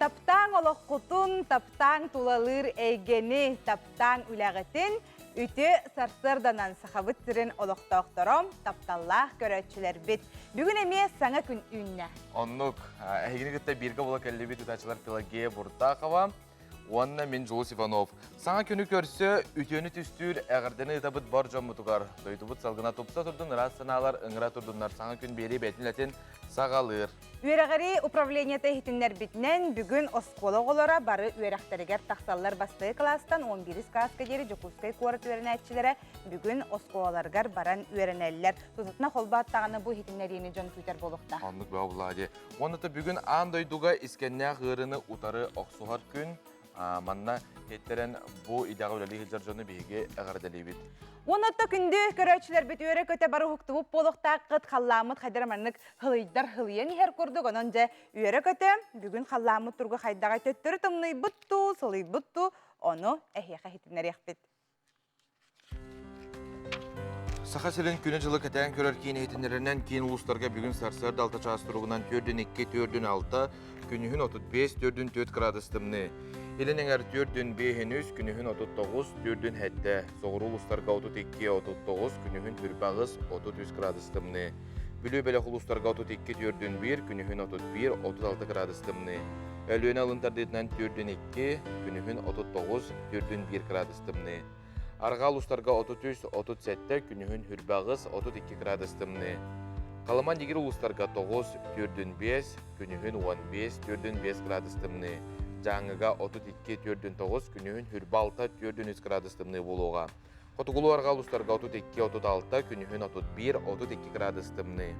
Таптааҥ олоххутун, таптааҥ тулалыыр эйгэни, таптааҥ үлэҕитин, үтүө сарсыарданан Сахабыт сирин олохтоохторо, тапталлаах көрөөччүлэрбит. Бүгүн эмиэ саҥа күн үүннэ. Оннук. Эһигини кытта бииргэ буола кэллибит ыытааччылар Пелагея Буртахова уонна мин Дьулус Иванов. Саҥа күнү көрсө үтүөнү түстүүр эҕэрдэни ыытабыт бар дьоммутугар. Дойдубут салгына тупса турдун, ыраас санаалар ыҥыра турдуннар. Саҥа күн биэрии бэйэтин үлэтин саҕалыыр. Үөрэҕирии управлениета иһитиннэрбитинэн, бүгүн оскуола оҕолоро бары үөрэхтэригэр тахсаллар бастакы кылаастан 11 кылааска диэри Дьокуускай куорат үөрэнээччилэрэ бүгүн оскуолаларыгар баран үөрэнэллэр. Тутатына холбоот даҕаны бу иһитиннэриини дьон күүтэр буолуохтаах. Оннук бөҕө булаа дии. Уонна да бүгүн аан дойдуга искэннээх ыарыыны утары охсуһар күн. Манна иһиттэрэн бу идэҕэ үлэлии сылдьар дьону биһиги эҕэрдэлиибит. Уонна да күндү көрөөччүлэрбит үөрэ-көтө бары уһуктубут буолуохтааххыт, халлааммыт хайдара маннык хылыйдар хылыйан иһэр курдук, онон дьэ үөрэ-көтө бүгүн халлааммыт туруга хайдаҕай төттөрү тымныйбыт дуу, сылыйбыт дуу, ону эһиэхэ иһитиннэриэхпит. Саха сирин күнү-дьылы кэтээн көрөр киин иһитиннэрэринэн киин улуустарга бүгүн сарсыарда 6 чаас туругунан 4-2, 4-6, күнүһүн 35, 4-4 градус тымныы. Илин эҥэр 4-5 күнүһүн 39, 4-7, соҕуруу улуустарга 32, 39, күнүһүн 28, 33 градус тымныы. Бүлүү бөлөх улуустарга 32, 4-1, күнүһүн 31, 36 градус тымныы. Өлүөнэ алын тардыытынан 4-2, күнүһүн 39, 4-1 градус тымныы. Арҕаа улуустарга 33, 37, күнүһүн хүрбэ 8, 32 градус тымныы. Халыма Нигир улуустарга 9, 4-5, күнүһүн 15, 4-5 градус тымныы. Дьааҥыга 32, 4-9, күнүһүн хүрбэ 6, 4-3 градус тымныы буолуоҕа. Хотугулуу арҕаа улуустарга 32, 36, күнүһүн 31, 32 градус тымныы.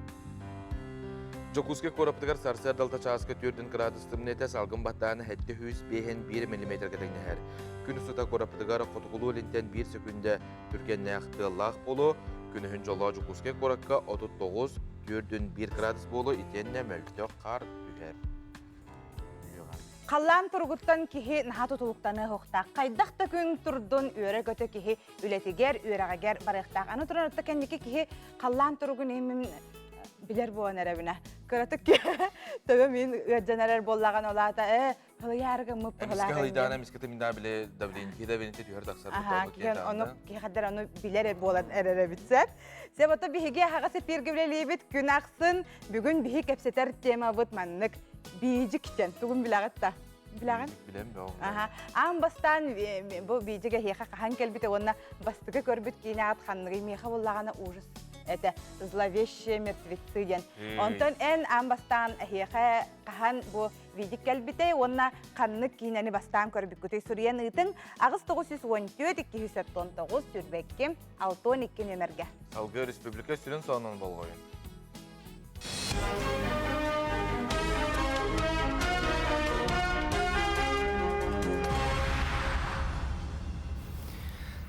Дьокуускай куораппытыгар сарсыарда алта чааска 4 градус тымныы этэ, салгын баттаана 705 миллиметргэ тэҥнэһэр. Күн устата куораппытыгар хотугулуу илинтэн биир сөкүүндэ түргэннээх тыаллаах буолуо. Күнүһүн дьоллоох Дьокуускай куоракка 39, 4-1 градус буолуо итиэннэ мөлтөх хаар түһэр. Халлаан туругуттан киһи наһаа тутулуктаныа суохтаах. Хайдах да күн турдун үөрэ-көтө киһи үлэтигэр, үөрэҕигэр барыахтаах. Аны туран отто кэнники киһи халлаан туругун имин билэр буолан эрэбинэ. Кыратык төбө мин ыадьан эрэр буоллаҕын олаата ээ хылыйаары гыммыт Эмискэ хылыйдаана эмискэ тымнаа биле давление киһи давление түһэр тахсар ону киһи хаддар ону билэр буолан эрэр эбит Сеп ото биһиги аһаҕас эфиргэ үлэлиибит күн ахсын бүгүн биһи кэпсэтэр темабыт маннык биижиктен тугун билэҕит да билэҕин билем бөҕө Аха. Аан бастаан бу биижик эһиэхэ хаһан кэлбитэ уонна бастакы көрбүт киинэҕит ханныгый миэхэ буллаҕына ужас этэ зловещие мертвецы диэн онтон эн аан бастаан эһиэхэ хаһан бу видик кэлбитэй уонна ханнык киинэни бастаан көрбүккүтүй суруйан ыытыҥ 8 914 219 22 62 нүөмэргэ. Салгыы республика сүрүн сонун болҕойун.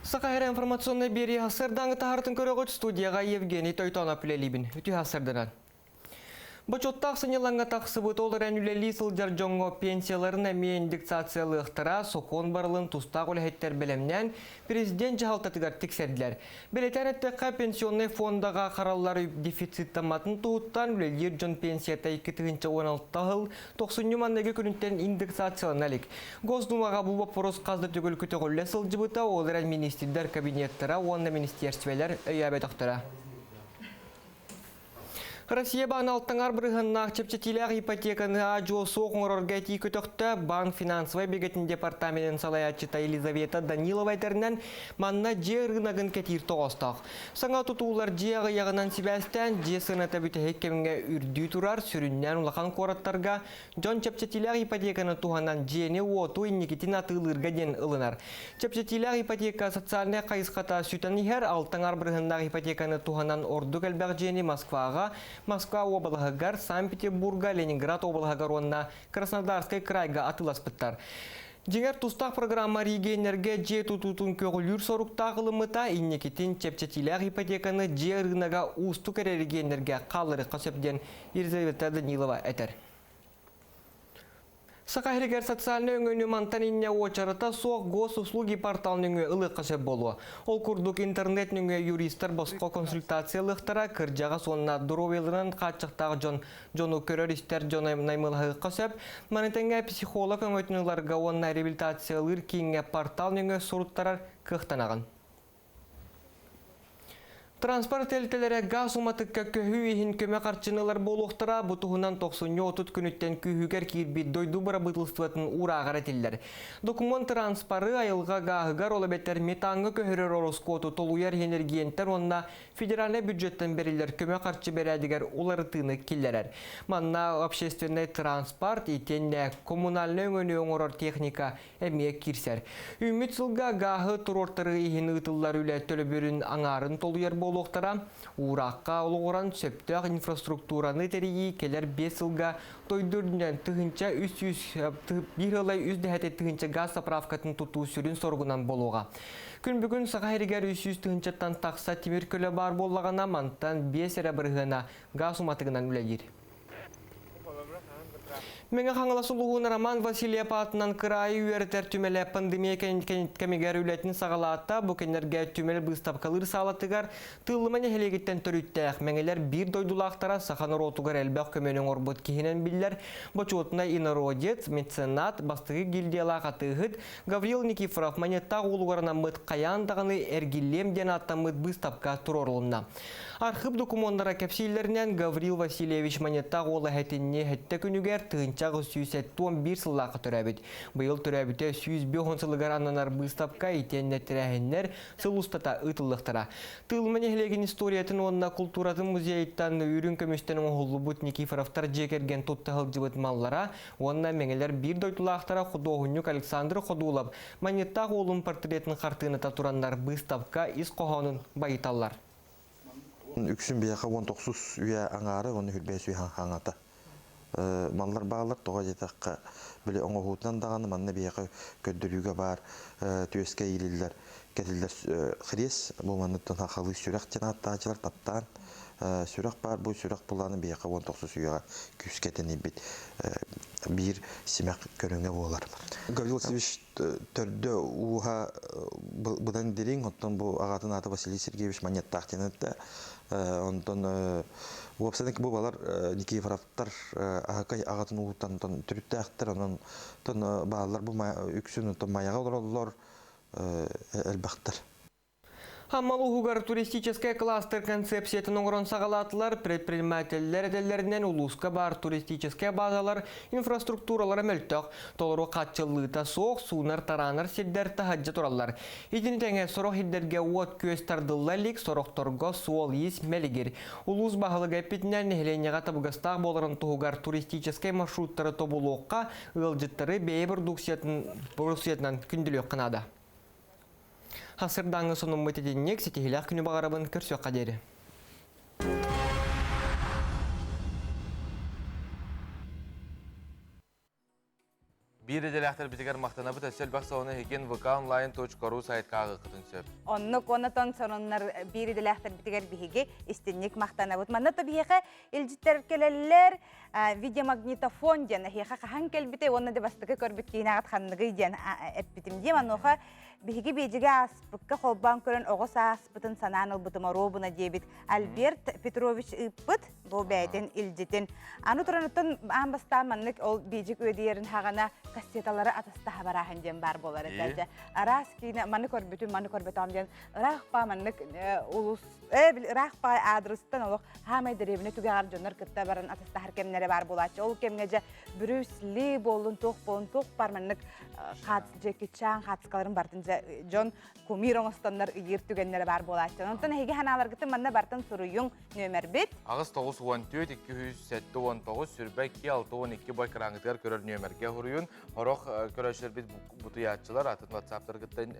Саха Сирэ информационнай биэрии сарсыардааҥы таһаартын көрөҕүт студияҕа Евгений Тойтонов үлэлиибин. Үтүө сарсыарданан. Бочуоттаах сынньалаҥҥа тахсыбыт, ол эрэн үлэлии сылдьар дьоҥҥо пенсияларын эмиэ индексациялыахтара, сокуон барылын тустаах үлэһиттэр бэлэмнээн, президент дьаһалтатыгар тиксэрдилэр. Бэлиэтээн эттэххэ, пенсионнай фондаҕа хараллар үп дефициттамматын туһуттан үлэлиир дьон пенсията 2016 сыл тохсунньу маҥнайгы күнүттэн индексациялана илик. Госдумаҕа бу боппуруос хас да төгүл көтөҕүллэ сылдьыбыта, ол эрэн министрдэр кабинеттара уонна министиэрстибэлэр өйөөбөтөхтөрө. Россия баан алтаҥар бырыһыаннаах чэпчэтиилээх ипотеканы аа-дьуо суох оҥорорго этии көтөхтө. Банк финансовай бигэтин департаменын салайааччыта Елизавета Данилова этэринэн, манна дьиэ ырыынагын кэтиир тоҕоостоох. Саҥа тутуулар дьиэ аҕыйаҕынан сибээстээн, дьиэ сыаната бүтэһик кэмҥэ үрдүү турар, сүрүннээн улахан куораттарга Дьон чэпчэтиилээх ипотеканы туһанан дьиэни-уоту инникитин атыылыырга диэн ылынар. Чэпчэтиилээх ипотека социальнай хайысхата сүтэн иһэр, алтаҥар бырыһыннаах ипотеканы туһанан ордук элбэх дьиэни Москваҕа, Москва уобалаһыгар, Санкт-Петербурга, Ленинград уобалаһыгар уонна Краснодарскай кыраайга атыыласпыттар. Дьиҥэр тустаах программа регионнарга дьиэ тутуутун көҕүлүүр соруктаах ылыммыта, инникитин чэпчэтиилээх ипотеканы дьиэ ырыынага уустук эрэ регионнарга хаалларыахха сөп диэн Елизавета Данилова этэр. Саха сиригэр социальнай өҥөнү мантан инньэ уочарата суох госуслуги портал нөҥүө ылыахха сөп буолуо. Ол курдук интернет нөҥүө юристар босхо консультация ылыахтара, кырдьаҕас уонна доруобуйаларынан хааччахтаах дьон дьону көрөр-истэр дьону наймылаһыахха сөп. Маны тэҥэ психолог өҥөтүн ыларга уонна реабилитациялыыр кииҥҥэ портал нөҥүө суруттарар кыахтанаҕын. Транспорт тэрилтэлэрэ гаас уматыкка көһүү иһин көмө харчыны ылар буолуохтара. Бу туһунан тохсунньу 30 күнүттэн күүһүгэр киирбит дойду бырабыыталыстыбатын уурааҕар этиллэр. Докумуон транспоры айылҕа гааһыгар, ол эбэтэр метаҥҥа көһөрөр ороскуоту толуйар энергиэнтэр уонна федеральнай бюджеттан бэриллэр көмө харчы бэрээдэгэр уларытыыны киллэрэр. Манна общественнай транспорт итиэннэ коммунальнай өҥөнү оҥорор техника эмиэ киирсэр. Үүммүт сылга гааһы туруортарыы иһин ыытыллар үлэ төлөбүрүн аҥаарын толуйар буолуохтара. Уураахха олоҕуран сөптөөх инфраструктураны тэрийии кэлэр 5 сылга дойду үрдүнэн 1300 1 ылай 3 дэһэти тыһыынча гаас заправкатын тутуу сүрүн соругунан буолуоҕа. Күн бүгүн Саха сиригэр 300 тыһыынчаттан тахса тимир көлө баар буоллаҕына, мантан 5 эрэ бырыһыана гаас уматыгынан үлэлиир. Мэҥэ Хаҥалас улууһун Роман Васильев аатынан кыраайы үөрэтэр түмэлэ пандемия кэмигэр үлэтин саҕалаата. Бу күннэргэ түмэл быыстапкалыыр саалатыгар Тыыллыма нэһилиэгиттэн төрүттээх мэҥэлэр биир дойдулаахтара саха норуотугар элбэх көмөнү оҥорбут киһинэн биллэр бочуотунай инородец, меценат, бастакы гильдиялаах атыыһыт Гаврил Никифоров Манеттаах уолугар анаммыт «Хайаан даҕаны эргиллиэм» диэн ааттаммыт быыстапка туруорулунна. Архыып докумуоннара кэпсииллэринэн, Гаврил Васильевич Манеттаах уола этинни сэттэ күнүгэр 1871 сыллаахха төрөөбүт. Быйыл төрөөбүтэ 105 сылыгар ананар быыстапка итиэннэ тэрээһиннэр сыл устата ыытыллыахтара. Тыылма нэһилиэгин историятын уонна култууратын музейыттан үрүҥ көмүстэн оҥоһуллубут Никифоровтар дьиэ кэргэн тутта сылдьыбыт маллара уонна мэҥэлэр биир дойдулаахтара худуоһунньук Александр Ходулов Манньыттаах уолун портретын хартыыната тураннар быыстапка ис хоһоонун байыталлар. Үксүн биһиэхэ уон тохсус үйэ аҥаара уонна хүрбэс үйэ хаҥата маллар бааллар. Тоҕо диэтэххэ, били оҥоһуутунан даҕаны манна биһиэхэ көрдөрүүгэ баар түөскэ иилиллэр, кэтиллэр хириэс бу манныттан сахалыы сүрэх диэн ааттааччылар таптаан сүрэх баар бу сүрэх булааны биһиэхэ уон тохсус үйэҕэ күүскэ тэнийбит биир симэх көрүҥэ буолар. Гаврил Васильевич төрдө ууһа быдан дириҥ, оттон бу аҕатын аата Василий Сергеевич Манньыаттаах диэн этэ. Онтон уопсайынан бу балар Никифоровтар аһакай аҕатын ууһуттан төрүттээхтэр, онон бааллар бу үксүн онтон Майаҕа олороллор элбэхтэр. Амма улууһугар туристическай кластер концепциятын оҥорон саҕалаатылар. Предпринимателлэр этэллэринэн улууска баар туристическай базалар инфраструктуралара мөлтөх, толору хааччыллыыта суох, суунар-тараанар сирдэр таһырдьа тураллар. Итини тэҥэ сорох сирдэргэ уот-күөс тардылла илик, сорохторго суол-иис мэлигир. Улуус баһылыга эппитинэн, нэһилиэнньэҕэ табыгастаах буоларын туһугар туристическай маршруттары тобулуохха, ыалдьыттары бэйэ продукциятынан күндүлүөххэ наада. Хасырдааҥҥы сонуммут итинник ситиһилээх күнү баҕарабын көрсүөххэ диэри. Биир идэлээхтэрбитигэр махтанабыт өссө элбэх сонуну эһигин vkonline.ru сайтка ааҕыаххытын сөп. Оннук онотон сонуннар биир идэлээхтэрбитигэр биһиги истинник махтанабыт. Манна то биһиэхэ илдьиттэр кэлэллэр, видеомагнитофон диэн эһиэхэ хаһан кэлбитэ уонна да бастакы көрбүт киинэҕит ханныгый диэн эппитим дии. Онуоха биһиги биэдьигэ ааспыкка холбоон көрөн оҕо сааспытын санаан ылбытым оруобуна диэбит Альберт Петрович ыыппыт бу бэйэтин илдьитин. Аны туран оттон аан бастаан маннык ол биэдьик үөдүйэрин хаҕана кассеталары атастаһа барааһын диэн баар буолар этэ. Араас киинэ маны көрбүтүм, маны көрбөтөм диэн ыраах па маннык улус э били ыраах па аадырыстан олох хаамай дэриэбинэ түгэҕэр дьоннор кытта баран атастаһар кэмнэрэ баар буолааччы. Ол кэмҥэ дьэ Брюс Ли буоллун, туох буоллун, туох бар маннык хаат Джеки Чан хаатыскаларын бартын дьэ дьон кумир оҥостоннор ыйыыр түгэннэрэ баар буолааччы. Онтон эһиги ханааларгытын манна бартын суруйуҥ нүөмэрбит. 8 94 279 сүрбэ 2 612 бу экраҥҥытыгар көрөр нүөмэргэ суруйун. Сорох көрөөччүлэрбит бутуйааччылар атын ватсаптаргыттан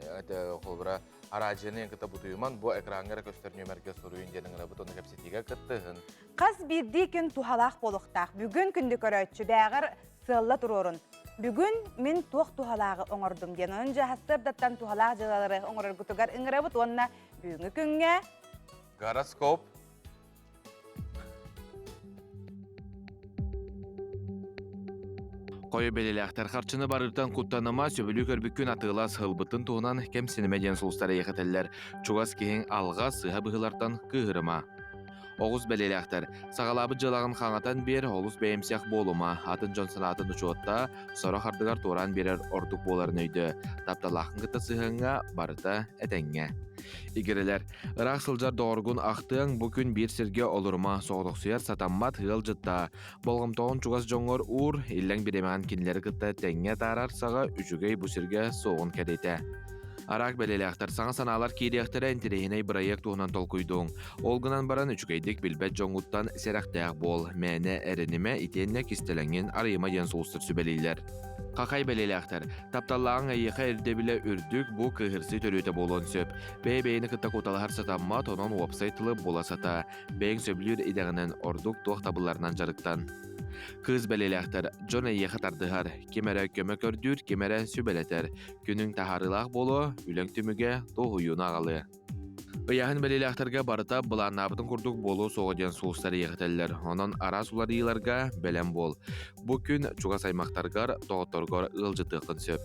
холобура араадьыйаны кытта бутуйуман бу экраҥҥа эрэ көстөр нүөмэргэ суруйун диэн ыҥырабыт уонна кэпсэтиигэ кыттыһын. Хас биирдии күн туһалаах буолуохтаах. Бүгүн күндү көрөөччү бээҕэр сыалла туруорун. Бүгүн мин туох туһалааҕы оҥордум диэн онон дьэ сарсыардаттан туһалаах дьыалалары оҥороргутугар ыҥырабыт уонна бүгүҥҥү күҥҥэ Гороскоп. Хойу бэлэлээхтэр харчыны барыыртан куттаныма, сөбүлүү көрбүккүн атыылас, ылбытын туһунан кэмсинимэ диэн сулустар эйиэхэтэллэр. Чугас киһиҥ алҕас, сыһа быһыылартан кыыһырыма. Оҕус бэлиэлээхтэр, саҕалаабыт дьыалаҕын хаҥатан биэр, олус бэйэмсэх буолума, атын дьон санаатын учуоттаа, сорох ардыгар туораан биэрэр ордук буоларын өйдөө. Тапталааххын кытта сыһыаҥҥа барыта этэҥҥэ. Игирэлэр, ыраах сылдьар доҕоргун ахтыаҥ, бу күн биир сиргэ олорума, соҕотохсуйар сатаммат ыалдьыттаа. Болҕомтоҕун чугас дьоҥҥор уур, иллэҥ бириэмэҕин кинилэри кытта тэҥҥэ атаарар саҕа үчүгэй бу сиргэ суоҕун кэриэтэ. Араак бэлиэлээхтэр саҥа санаалар киириэхтэрэ интэриэһинэй бырайыак туһунан толкуйдуоҥ. Ол гынан баран үчүгэйдик билбэт дьоҥҥуттан сэрэхтээх буол, мээнэ эрэнимэ итиэннэ кистэлэҥҥин арыйыма диэн сулустар сүбэлииллэр. Хахай бэлиэлээхтэр, тапталлааҕыҥ эйиэхэ ирдэбилэ үрдүк, бу кыыһырсыы төрүөтэ буолуон сөп. Бэйэ-бэйэни кытта куоталаһар сатаммат, онон уопсай тылы була сатаа. Бэйэҥ сөбүлүүр идэҕинэн ордук туох табылларынан дьарыктан. Кыыс бэлиэлээхтэр, дьон эйиэхэ тардыһар, ким эрэ көмө көрдүүр, ким эрэ сүбэлэтэр. Күнүҥ таһаарыылаах буолуо, үлэҥ түмүгэ дуоһуйууну аҕалыа. Ыйааһын бэлиэлээхтэргэ барыта былааннаабытын курдук буолуо суоҕа диэн сулустар иэхэтэллэр. Онон араас уларыйыыларга бэлэм буол. Бу күн чугас аймахтаргар, доҕотторгор ыалдьытыаххын сөп.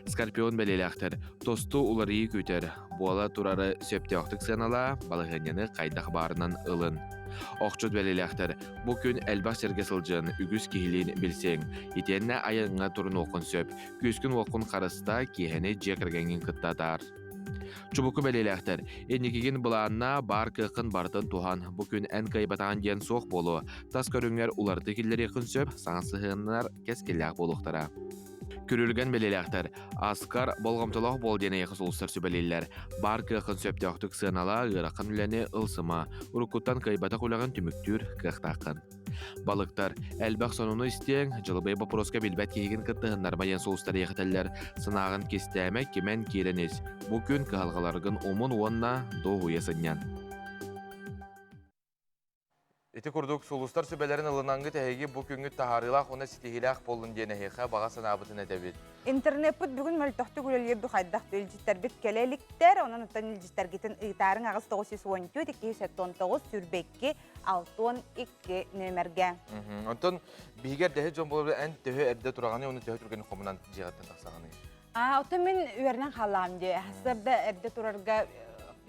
Скорпион бэлиэлээхтэр, тосту уларыйыы күүтэр. Буола турары сөптөөхтүк сыаналаа, балаһыанньаны хайдах баарынан ылын. Охчут бэлиэлээхтэр, бу күн элбэх сиргэ сылдьыан, үгүс киһилиин билсиэҥ. Итиэннэ айаҥҥа турунуоххун сөп. Күүскүн-уоххун харыстаа, киэһэни дьиэ кэргэҥҥин кытта атаар. Чубуку бэлиэлээхтэр, инникигин былааннаа, баар кыаххын барытын туһан. Бу күн эн кыайбатаҕын диэн суох буолуо. Тас көрүҥҥэр уларытыы киллэриэххин сөп, саҥа сыһыаннар кэскиллээх буолуохтара. Күрүлгэн бэлиэлээхтэр, аскар болҕомтолоох буол диэн эйиэхэ сулустар сүбэлииллэр. Баар кыаххын сөптөөхтүк сыаналаа, ыарахан үлэни ылсыма. Уруккуттан кыайбатах үлэҕин түмүктүүр кыахтааххын. Балыктар, элбэх сонуну истиэҥ, дьылыбай боппуруоска билбэт киһигин кыттыһыннарма диэн сулустар иэхэтэллэр. Санааҕын кистээмэ, кимэн киирэн ис. Бу күн кыһалҕаларгын умун уонна дуоһуйа сынньан. Ити курдук сулустар сүбэлэрин ылынангыт эһиги бу күҥҥүт таһаарыылаах уонна ситиһиилээх буоллун диэн эһиэхэ баҕа санаабытын этэбит. Интернеппит бүгүн мөлтөхтүк үлэлиир ду хайдах илдьиттэрбит кэлэ иликтэр, онон оттон илдьиттэргитин ыытаарыҥ 8 914 279 22 62 нүөмэргэ. Онтон биһиги эрдэһи дьон буолар эн төһө эрдэ тураҕыный уонна төһө түргэнник хомунан дьиэҕиттэн тахсаҕыный? Аа, оттон мин үөрэнэн хааллаҕым дии. Сарда эрдэ турарга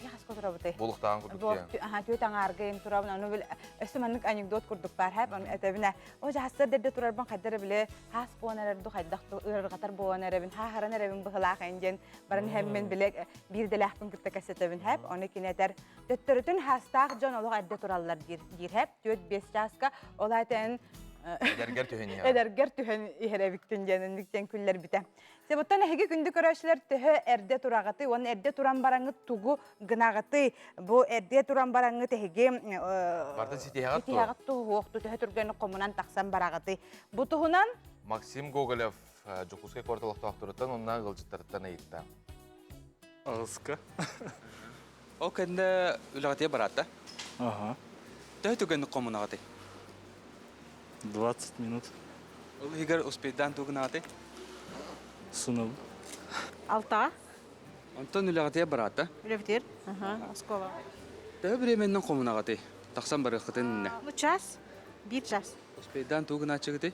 хаска турабытай? Буолуктааҕын курдук дии. Аха, түөт аҥаарга им турабын. Ону бил өссө маннык анекдот курдук баар хэп. Ону этэбинэ, о жаһастар эрдэ турарбын хайдар биле хаас буолан эрэр ду хайдах ыарырҕатар буолан эрэбин, хааһаран эрэбин быһылаах эн диэн баран иһэммин биле биирдэлээхпин кытта кэсэтэбин хэп. Ону кини этэр Төттөрүтүн хаастаах дьон олох эрдэ тураллар диир диир хэп 4-5 чааска ол аата Эдэргэр түһэн иһэр. Эдэргэр түһэн иһэр эбиккин диэн инниктэн күллэрбитэ. Себуттан эһиги күндү көрөөччүлэр төһө эрдэ тураҕытый уонна эрдэ туран бараҥҥыт тугу гынаҕытый? Бу эрдэ туран бараҥҥыт эһиги Барытын ситиһэҕит дуо? Ситиһэҕит туһуохту төһө түргэнник хомунан тахсан бараҕытый? Бу туһунан Максим Гоголев Дьокуускай куорат олохтоохторуттан уонна ыалдьыттарыттан ыйытта. Аҕыска. Ол кэннэ үлэҕитигэр бараат да? Ага. Төһө түгэнник хомунаҕытый? 20 минут. Ол иһигэр успейдаан тугу гынаҕытый? Сунул. Алтаҕа. Онтон үлэҕитигэр бараат да? Үлэбитигэр. Ага, оскуола. Төһө бириэмэннэн хомунаҕытый? Тахсан барыаххытын иннэ. Ну, час. Биир час. Успейдаан тугу гынааччыгытый?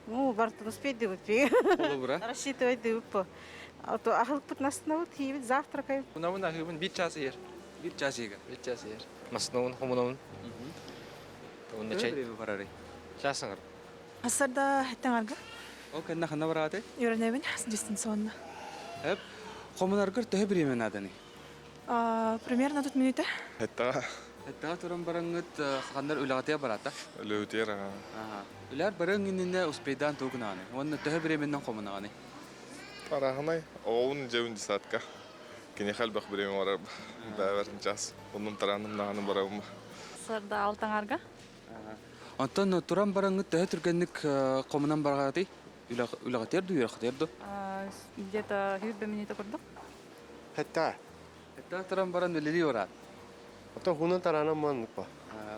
Ну, бартын успейдыбыт. Холобура? Рассчитывайдыбыт по. А то аһылыкпытын астынабыт, тиийбит, завтракаем. Хунабын аһыыбын биир час иһэр. Биир час иһигэр? Биир час иһэр. Массыынабын хомунабын. Уонна чай. Төһө барарый? Час аҥар. Сарда тэҥарга. Ол кэннэ ханна бараатый? Үөрэнэбин дистанционно. Эп, хомунаргар төһө бириэмэ нааданый? Примерно тут минута. Хэттаҕа. Хэттаҕа туран бараҥҥыт ханнар үлэҕитигэр бараата? Үлэбитигэр аха. Үлээр барыаҥ иннинэ успейдаан тугу гынаҕыный? Уонна төһө бириэмэннэн хомунаҕыный? Арааһынай. Оҕобун дьэбин десятка. Киниэхэ элбэх бириэмэ барар. Бэбэр час. Оннум тараанным даҕаны барабын. Сарда алтаҥарга. Онтон туран бараҥҥыт төһө түргэнник хомунан бараҕытый? Үлэҕитигэр дуу, үөрэххитигэр дуу? Где-то 100 минута курдук. Хэтта. Хэтта туран баран үлэлии бараат. Оттон хунан тараанан маннык ба.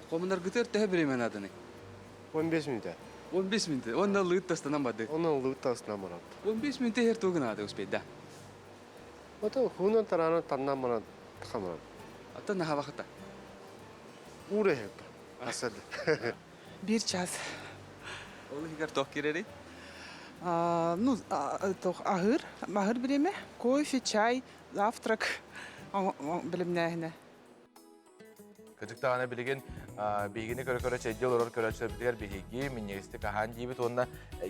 Хомунаргытыгар төһө бириэмэ нааданы? 15 минутэ. 15 минутэ. Онно лыыт тастанан барды. Онно лыыт тастанан барат. 15 минутэ иһэр тугу гынаады успейда? Ото хунан тараанан таннан баран хамаран. Ата наһабахыта. Уура иһэппэ. Асады. Биир час. Ол иһигэр туох киирэрий? Ну, аһыыр, аһыыр бириэмэ, кофе, чай, завтрак бэлэмнээһинэ. Кырдьык даҕаны билигин биһигини көрө-көрө чэйдии олорор көрөөччүлэрбитигэр биһиги минньигэстик аһаан диибит уонна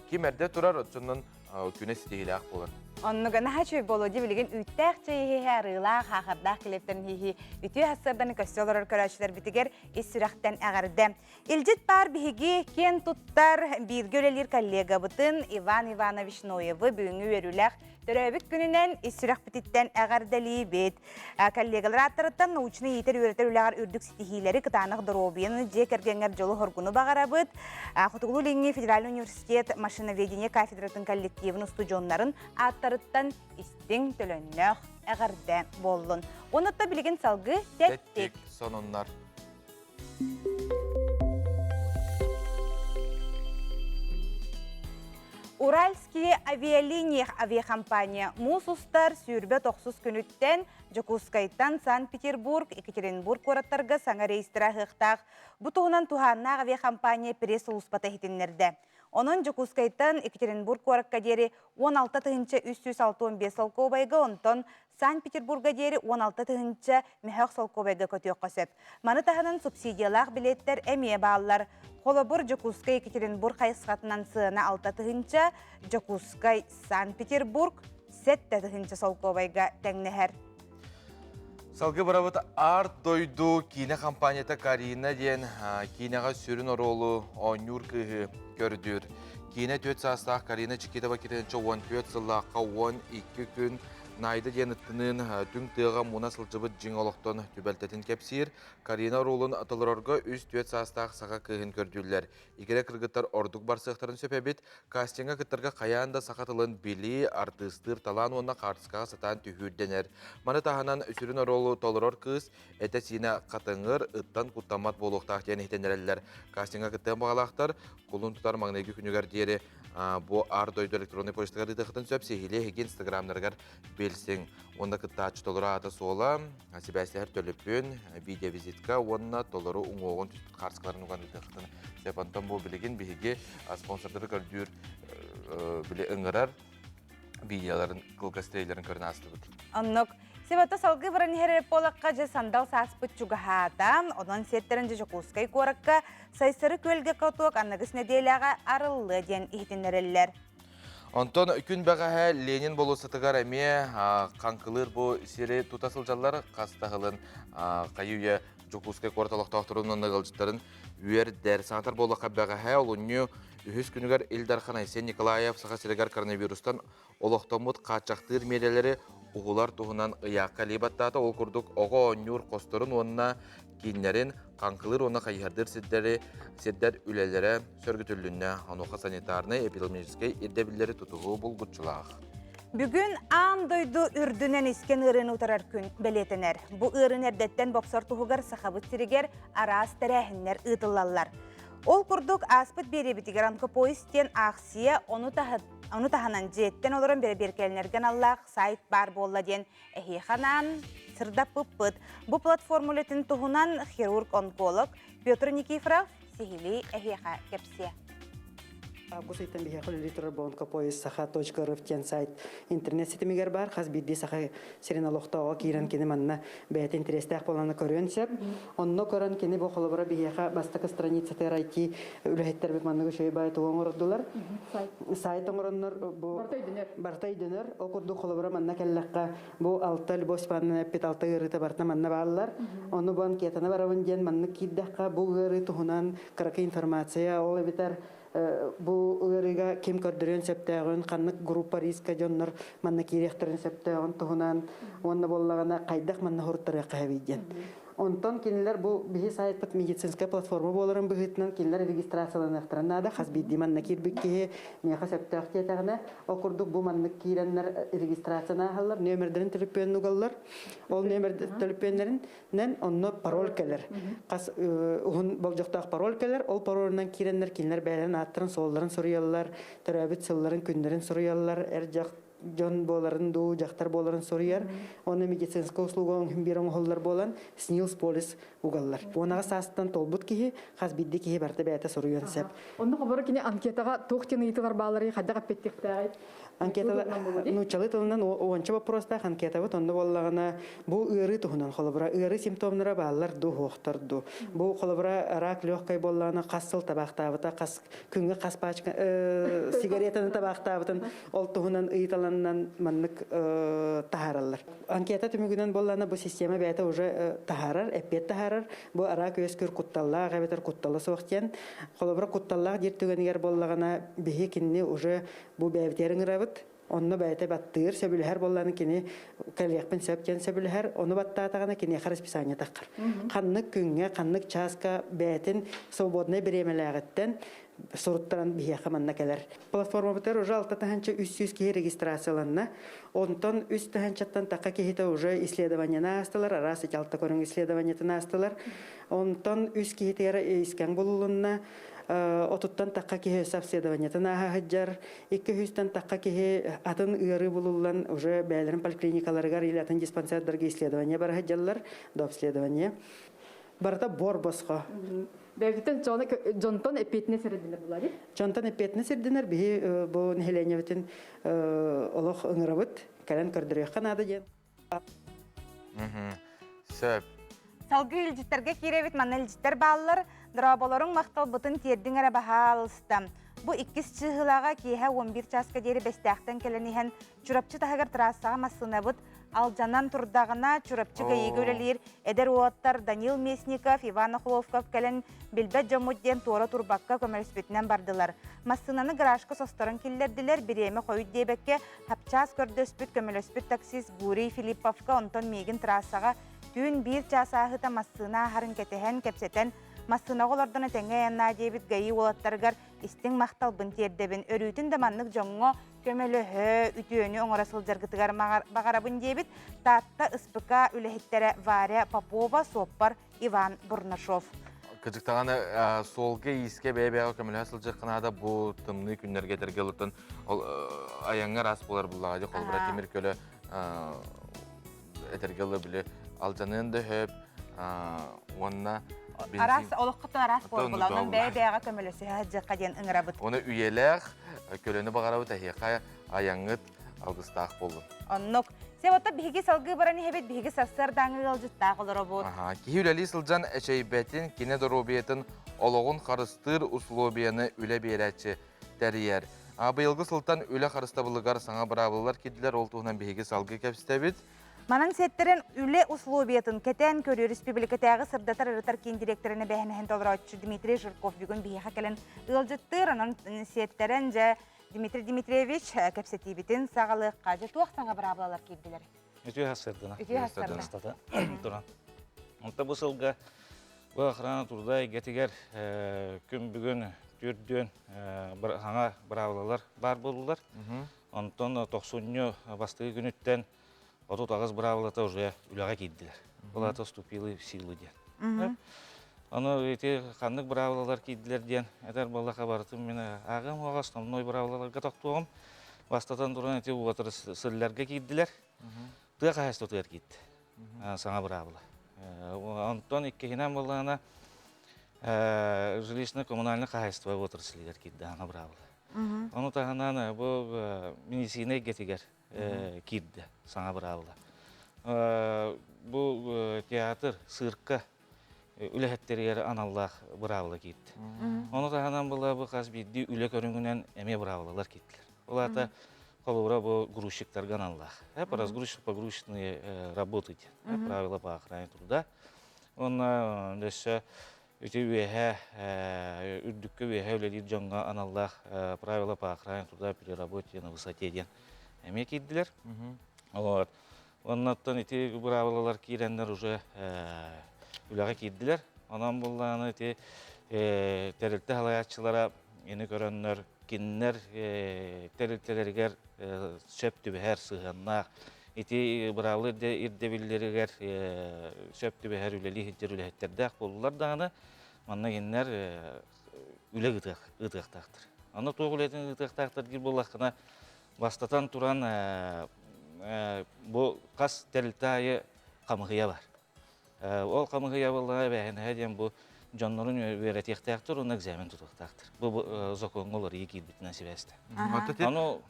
ким эрдэ турар оччонон күнэ ситиһиилээх буолар. Оннуга наһаа үчүгэй буолуо дии билигин үүттээх чэй иһиһэ, арыылаах, хаахардаах килиэптэрин иһиһи үтүө сарсыарданы көссө олорор көрөөччүлэрбитигэр ис сүрэхтэн эҕэрдэ. Илдьит баар биһиги киэн туттар бииргэ үлэлиир коллегабытын Иван Иванович Ноевы бүгүҥҥү үөрүүлээх төрөөбүт күнүнэн ис сүрэхпититтэн эҕэрдэлиибит. Коллегалар ааттарыттан научнай иитэр-үөрэтэр үлэҕэр үрдүк ситиһиилэри, кытаанах доруобуйаны, дьиэ кэргэҥҥэр дьолу-хоргуну баҕарабыт. Хотугулуу-Илиҥҥи федеральный университет машиноведение кафедратын коллективын устудьуоннарын ааттарыттан истиҥ, төлөннөөх эҕэрдэ буоллун. Уонна билигин салгыы тэттик сонуннар. Уральские авиалиниях авиакомпания муус устар 29 күнүттэн Дьокуускайтан Санкт-Петербург, Екатеринбург куораттарга саҥа рейстэрэ аһыахтаах. Бу туһунан туһааннаах авиакомпания пресс-сулууспата иһитиннэрдэ. Онон Дьокуускайтан Екатеринбург куоракка диэри 16 365 солкуобайга, онтон Санкт-Петербурга диэри 16 тыһыынча мөһөөх солкуобайга көтүөххэ сөп. Маны таһынан субсидиялаах билиэттэр эмиэ бааллар. Холобур, Дьокуускай-Екатеринбург хайысхатынан сыана 6 тыһыынча, Дьокуускай Санкт-Петербург 7 тыһыынча солкуобайга тэҥнэһэр. Салгыы барабыт Арт дойду киинэ компанията Карина диэн киинэҕэ сүрүн оруолу оонньуур кыыһы көрдүүр. Киинэ 4 саастаах Карина Чикитова киренчэ 14 сыллаахха 12 күн Найда диэн ыттыныын түҥ тыаҕа муна сылдьыбыт дьиҥ олохтон түбэлтэтин кэпсиир. Карина оруолун толорорго 3-4 саастаах саха кыыһын көрдүүллэр. Игирэ кыргыттар ордук барсыахтарын сөп эбит. Кастиҥҥа кыттарга хайаан да саха тылын билии, артыыстыыр талаан уонна хаартыскаҕа сатаан түһүүрдэнэр. Маны таһынан сүрүн оруолу толорор кыыс этэ-сиинэ хатыҥыр, ыттан куттаммат буолуохтаах диэн иһитиннэрэллэр. Кастиҥҥа кыттыан баҕалаахтар кулун тутар маҥнайгы күнүгэр диэри бу Аар дойду электроннай почтатыгар ыытыаххытын сөп. Сиһилии эһиги инстаграмнарыгар билсиҥ. Уонна кыттааччы толору аата-суола, сибээстэһэр төлөпүөн, видеовизитка уонна толору уҥуоҕун түспүт хаартыскаларын уган ыытыаххытын сөп. Онтон бу билигин биһиги спонсордары көрдүүр били ыҥырар видеоларын, кылгас трейлерин көрөн аастыбыт. Оннук. Себата салгыы баран иһэр буоллахха дьэ сандал сааспыт чугаһаата. Онон сиэттэрин дьэ Дьокуускай куоракка Сайсары күөлгэ каток аныгыс нэдиэлэҕэ арыллыа диэн иһитиннэрэллэр. Онтон күн бэҕэһээ Ленин болуоссатыгар эмиэ хаҥкылыыр бу сири тута сылдьаллар. Хас да сылын хайы-үйэ Дьокуускай куорат олохтоохторун уонна ыалдьыттарын үөрдэр. Санатар буоллахха бэҕэһээ олунньу үһүс күнүгэр Ил Дархан Айсен Николаев Саха сиригэр коронавирустан олохтоммут хааччахтыыр миэрэлэри уһулар туһунан ыйаахха илии баттаата. Ол курдук оҕо оонньуур хосторун уонна кииннэрин хаҥкылыыр уонна хайыһардыыр сирдэри сирдэр үлэлэрэ сөргүтүллүннэ. Онуоха санитарнай эпидемиологическай ирдэбиллэри тутуһуу булгуччулаах. Бүгүн аан дойду үрдүнэн искэн ыарыыны утарар күн бэлиэтэнэр. Бу ыарыыны эрдэттэн бопсор туһугар Сахабыт сиригэр араас тэрээһиннэр ыытыллаллар. Ол курдук ааспыт биэриэбитигэр онкопоезд диэн аахсыйа ону, ону таһынан дьиэттэн олорон бэрэбиэркэлэнэргэ аналлаах сайт баар буолла диэн эһиэхэ анаан сырдаппыппыт. Бу платформа үлэтин туһунан хирург-онколог Петр Никифоров сиһилии эһиэхэ кэпсиэ. Август ыйтан биһиэхэ үлэлии турар Бонкопоезд саха.рф диэн сайт интернет ситимигэр баар. Хас биирдии саха сирин олохтооҕо киирэн кини манна бэйэтэ интэриэстээх буолана көрүөн сөп. Онно көрөн кини бу холобура биһиэхэ бастакы страницатыгар IT үлэһиттэрбит маннык үчүгэй баай тугу оҥордулар. Сайт оҥороннор бу барыта өйдөнөр. Ол курдук холобура манна кэллэххэ бу алта Любовь Степановна эппит алта ыарыыта барыта манна бааллар. Ону бу анкетаны барабын диэн маннык киирдэххэ бу ыарыы туһунан кыракый информация ол эбэтэр бу ыарыыга ким көрдөрүөн сөптөөҕүн, ханнык группа риска дьоннор манна киириэхтэрин сөптөөҕүн туһунан уонна буоллаҕына хайдах манна хуруттарыахха эбий диэн. Онтон кинилэр бу биһи сайтпыт медицинская платформа буоларын быһыытынан кинилэр регистрацияланыахтарын наада. Хас биирдии манна киирбит киһи миэхэ сөптөөх диэтэҕинэ, ол курдук бу маннык киирэннэр регистрацияны ааһаллар, нүөмэрдэрин төлөпүөнүн угаллар. Ол нүөмэр төлөпүөннэрин нэн онно пароль кэлэр. Хас уһун болдьохтоох пароль кэлэр. Ол паролунан киирэннэр кинилэр бэйэлэрин ааттарын, суолларын суруйаллар, төрөөбүт сылларын, күннэрин суруйаллар, эр дьах. дьон буоларын дуу, дьахтар буоларын суруйар. Онно медицинскэй услуга биир оҥоһуллар буолан, СНИЛС полис угаллар. Уонаҕа саастан толбут киһи, хас биирдии киһи барыта бэйэтэ суруйуон сөп. Онно хоборо кини анкетаҕа туох диэн ыйытыылар баалларый, хайдах эппиэттиэхтээҕий? Анкеталар нууччалыы тылынан уонча боппуруостаах анкетабыт онно буоллаҕына бу ыарыы туһунан холобура ыарыы симптомнара бааллар дуу суохтар дуу бу холобура рак легкай буоллаҕына хас сыл табаахтаабыта хас күҥҥэ хас пачка сигаретаны табаахтаабытын ол туһунан ыйыталанан маннык таһаараллар анкета түмүгүнэн буоллаҕына бу система бэйэтэ уже таһаарар эппиэт таһаарар бу араак үөскүүр кутталлаах эбэтэр куттала суох диэн холобура кутталлаах диир түгэнигэр буоллаҕына биһи кинини уже Бу бэйэбитигэр ыҥырабыт. Онно бэйэтэ баттыыр, сөбүлэһэр буоллаҕына кини кэлиэхпин сөп диэн сөбүлэһэр. Ону баттаатаҕына киниэхэ расписание таххар. Ханнык күҥҥэ, ханнык чааска бэйэтин свободнай бириэмэлээҕиттэн суруттаран биһиэхэ манна кэлэр. Платформабытыгар уже 6300 киһи регистрацияланна. Онтон үс тыһыынчаттан тахха киһитэ уже исследованиены аастылар, араас ити алта көрүҥ исследованиетын аастылар. Онтон үс киһитигэр искэн булулунна. Отуттан тахха киһи өссө обследованиетын ааһа сылдьар. Икки сүүстэн тахха киһи атын ыарыы булуллан уже бэйэлэрин поликлиникаларыгар или атын диспансердарга исследование бара сылдьаллар, до обследования. Барыта бор босхо. Бэйэтиттэн дьонтон эппиэтинэс ирдэнэр булар. Дьонтон эппиэтинэс ирдэнэр биһи бу нэһилиэнньэбитин олох ыҥырабыт, кэлэн көрдөрүөххэ наада диэн. Сөп. Салгыы илдьиттэргэ киирэбит, манна илдьиттэр бааллар. Дорооболоруҥ махталбытын тиэрдиҥ эрэ баһаалыста. Бу иккис чыыһылаҕа киэһэ 11 чааска диэри Бэстээхтэн кэлэн иһэн Чурапчы таһыгар трассаҕа массыынабыт алдьанан турдаҕына Чурапчы ГАИга үлэлиир эдэр уолаттар Данил Местников, Иван Охловков кэлэн билбэт дьоммут диэн туора турбакка көмөлөспүтүнэн бардылар. Массыынаны гаражка состорон киллэрдилэр, бириэмэ хойут диэбэккэ хапчаас көрдөспүт, көмөлөспүт таксист Гурий Филипповка, онтон миигин трассаҕа түүн биир чаас ааһыыта массыына ааһарын кэтэһэн, кэпсэтэн, массыынаҕа олордоно тэҥҥэ айаннаа диэбит ГАИ уолаттарыгар истиҥ махталбын тиэрдэбин. Өрүүтүн да маннык дьоҥҥо көмөлөһө, үтүөнү оҥоро сылдьаргытыгар баҕарабын диэбит Таатта СПК үлэһиттэрэ Варя Попова, суоппар Иван Бурнашов. Кырдьыктаҕына суолга-иискэ бэйэ-бэйэҕэ көмөлөһө сылдьыахха наада бу тымныы күннэргэ этэргэ ылытан ол айаҥҥа араас буолар буллаҕа дии холобура тимир көлө этэргэ ылы били алдьаныан да сөп уонна араас олоххо араас буолар буолла онон бэйэ-бэйэҕэ көмөлөсүһэ сылдьыахха диэн ыҥырабыт. Оны үйэлээх көлөнү баҕарабыт эһиэхэ айаҥҥыт алгыстаах буоллун. Оннук. Себото биһиги салгыы баран иһэбит, биһиги сарсыардааҥы ыалдьыттаах олоробут. Аха, киһи үлэлии сылдьан эчэйбэтин, кини доруобуйатын, олоҕун харыстыыр условияны үлэ биэрээччи тэрийэр. Быйылгы сылтан үлэ харыстабылыгар саҥа быраабылалар киирдилэр, ол туһунан биһиги салгыы кэпсэтэбит. Манан сиэттэрэн үлэ условиятын кэтээн көрүү республикатааҕы сырдатар-ырытар киин директорын эбээһинэһин толорооччу Дмитрий Жирков бүгүн биһиэхэ кэлэн ыалдьыттыыр. Онон сиэттэрэн дьэ Дмитрий Дмитриевич, кэпсэтиибитин саҕалыахха. Дьэ, туох саҥа быраабылалар киирдилэр? Үтүө сарсыардана. Үтүө сарсыардана. Туран. Онто бу сылга бу охрана труда эйгэтигэр күн бүгүн түрдүөн саҥа быраабылалар баар буоллулар. Онтон тохсунньу бастакы күнүттэн 38 быраабылата уже үлэҕэ киирдилэр. Ол аата вступилы в силу диэн. Ону ити ханнык быраабылалар киирдилэр диэн этэр буоллахха барытын мин ааҕыам уоҕа основной быраабылаларга тохтуоҕум. Бастатан туран ити отрасльларга киирдилэр. Тыа хаһаайыстыбатыгар киирди. Саҥа быраабыла. Онтон иккиһинэн буоллаҕына жилищно-коммунальнай хаһаайыстыба отраслыгар киирди саҥа быраабыла. Ону таһынан бу медицина эйгэтигэр киирдэ саҥа быраабыла. Бу театр, цирка үлэһиттэригэр аналлаах быраабыла киирдэ. Ону таһынан была бу хас биирдии үлэ көрүҥүнэн эмиэ быраабылалар киирдилэр. Ол аата холобура бу грузчиктарга аналлаах. По разгрузочно-погрузочные работы диэн правила по охране труда. Уонна өссө Ити үөһэ үрдүккэ үөһэ үлэлиир дьоҥҥо аналлаах правила по охране труда при работе на высоте диэн эмиэ киирдилэр. Вот. Оннуттан ити быраабылалар киирэннэр уже үлэҕэ киирдилэр. Онон буллааны ити тэрилтэ салайааччылара ини көрөннөр кинилэр тэрилтэлэригэр сөп түбэһэр сыһыаннаах ити быраабыла ирдэбиллэригэр сөп түбэһэр үлэлии сылдьар үлэһиттэрдээх буоллулар даҕаны манна кинилэр үлэ ыытыахтаахтар. Аны туох үлэтин ыытыахтаахтар диир буоллаххына. Бастатан туран, бу хас тэрилтэ аайы хамыһыйа бар. Ол хамыһыйа буоллаҕа эбээһинэһэ диэн бу дьоннорун үөрэтиэхтээхтэр уонна экзамен тутуохтаахтар. Бу сокуоҥҥа уларыйыы киирбитинэн сибээстээн. Ону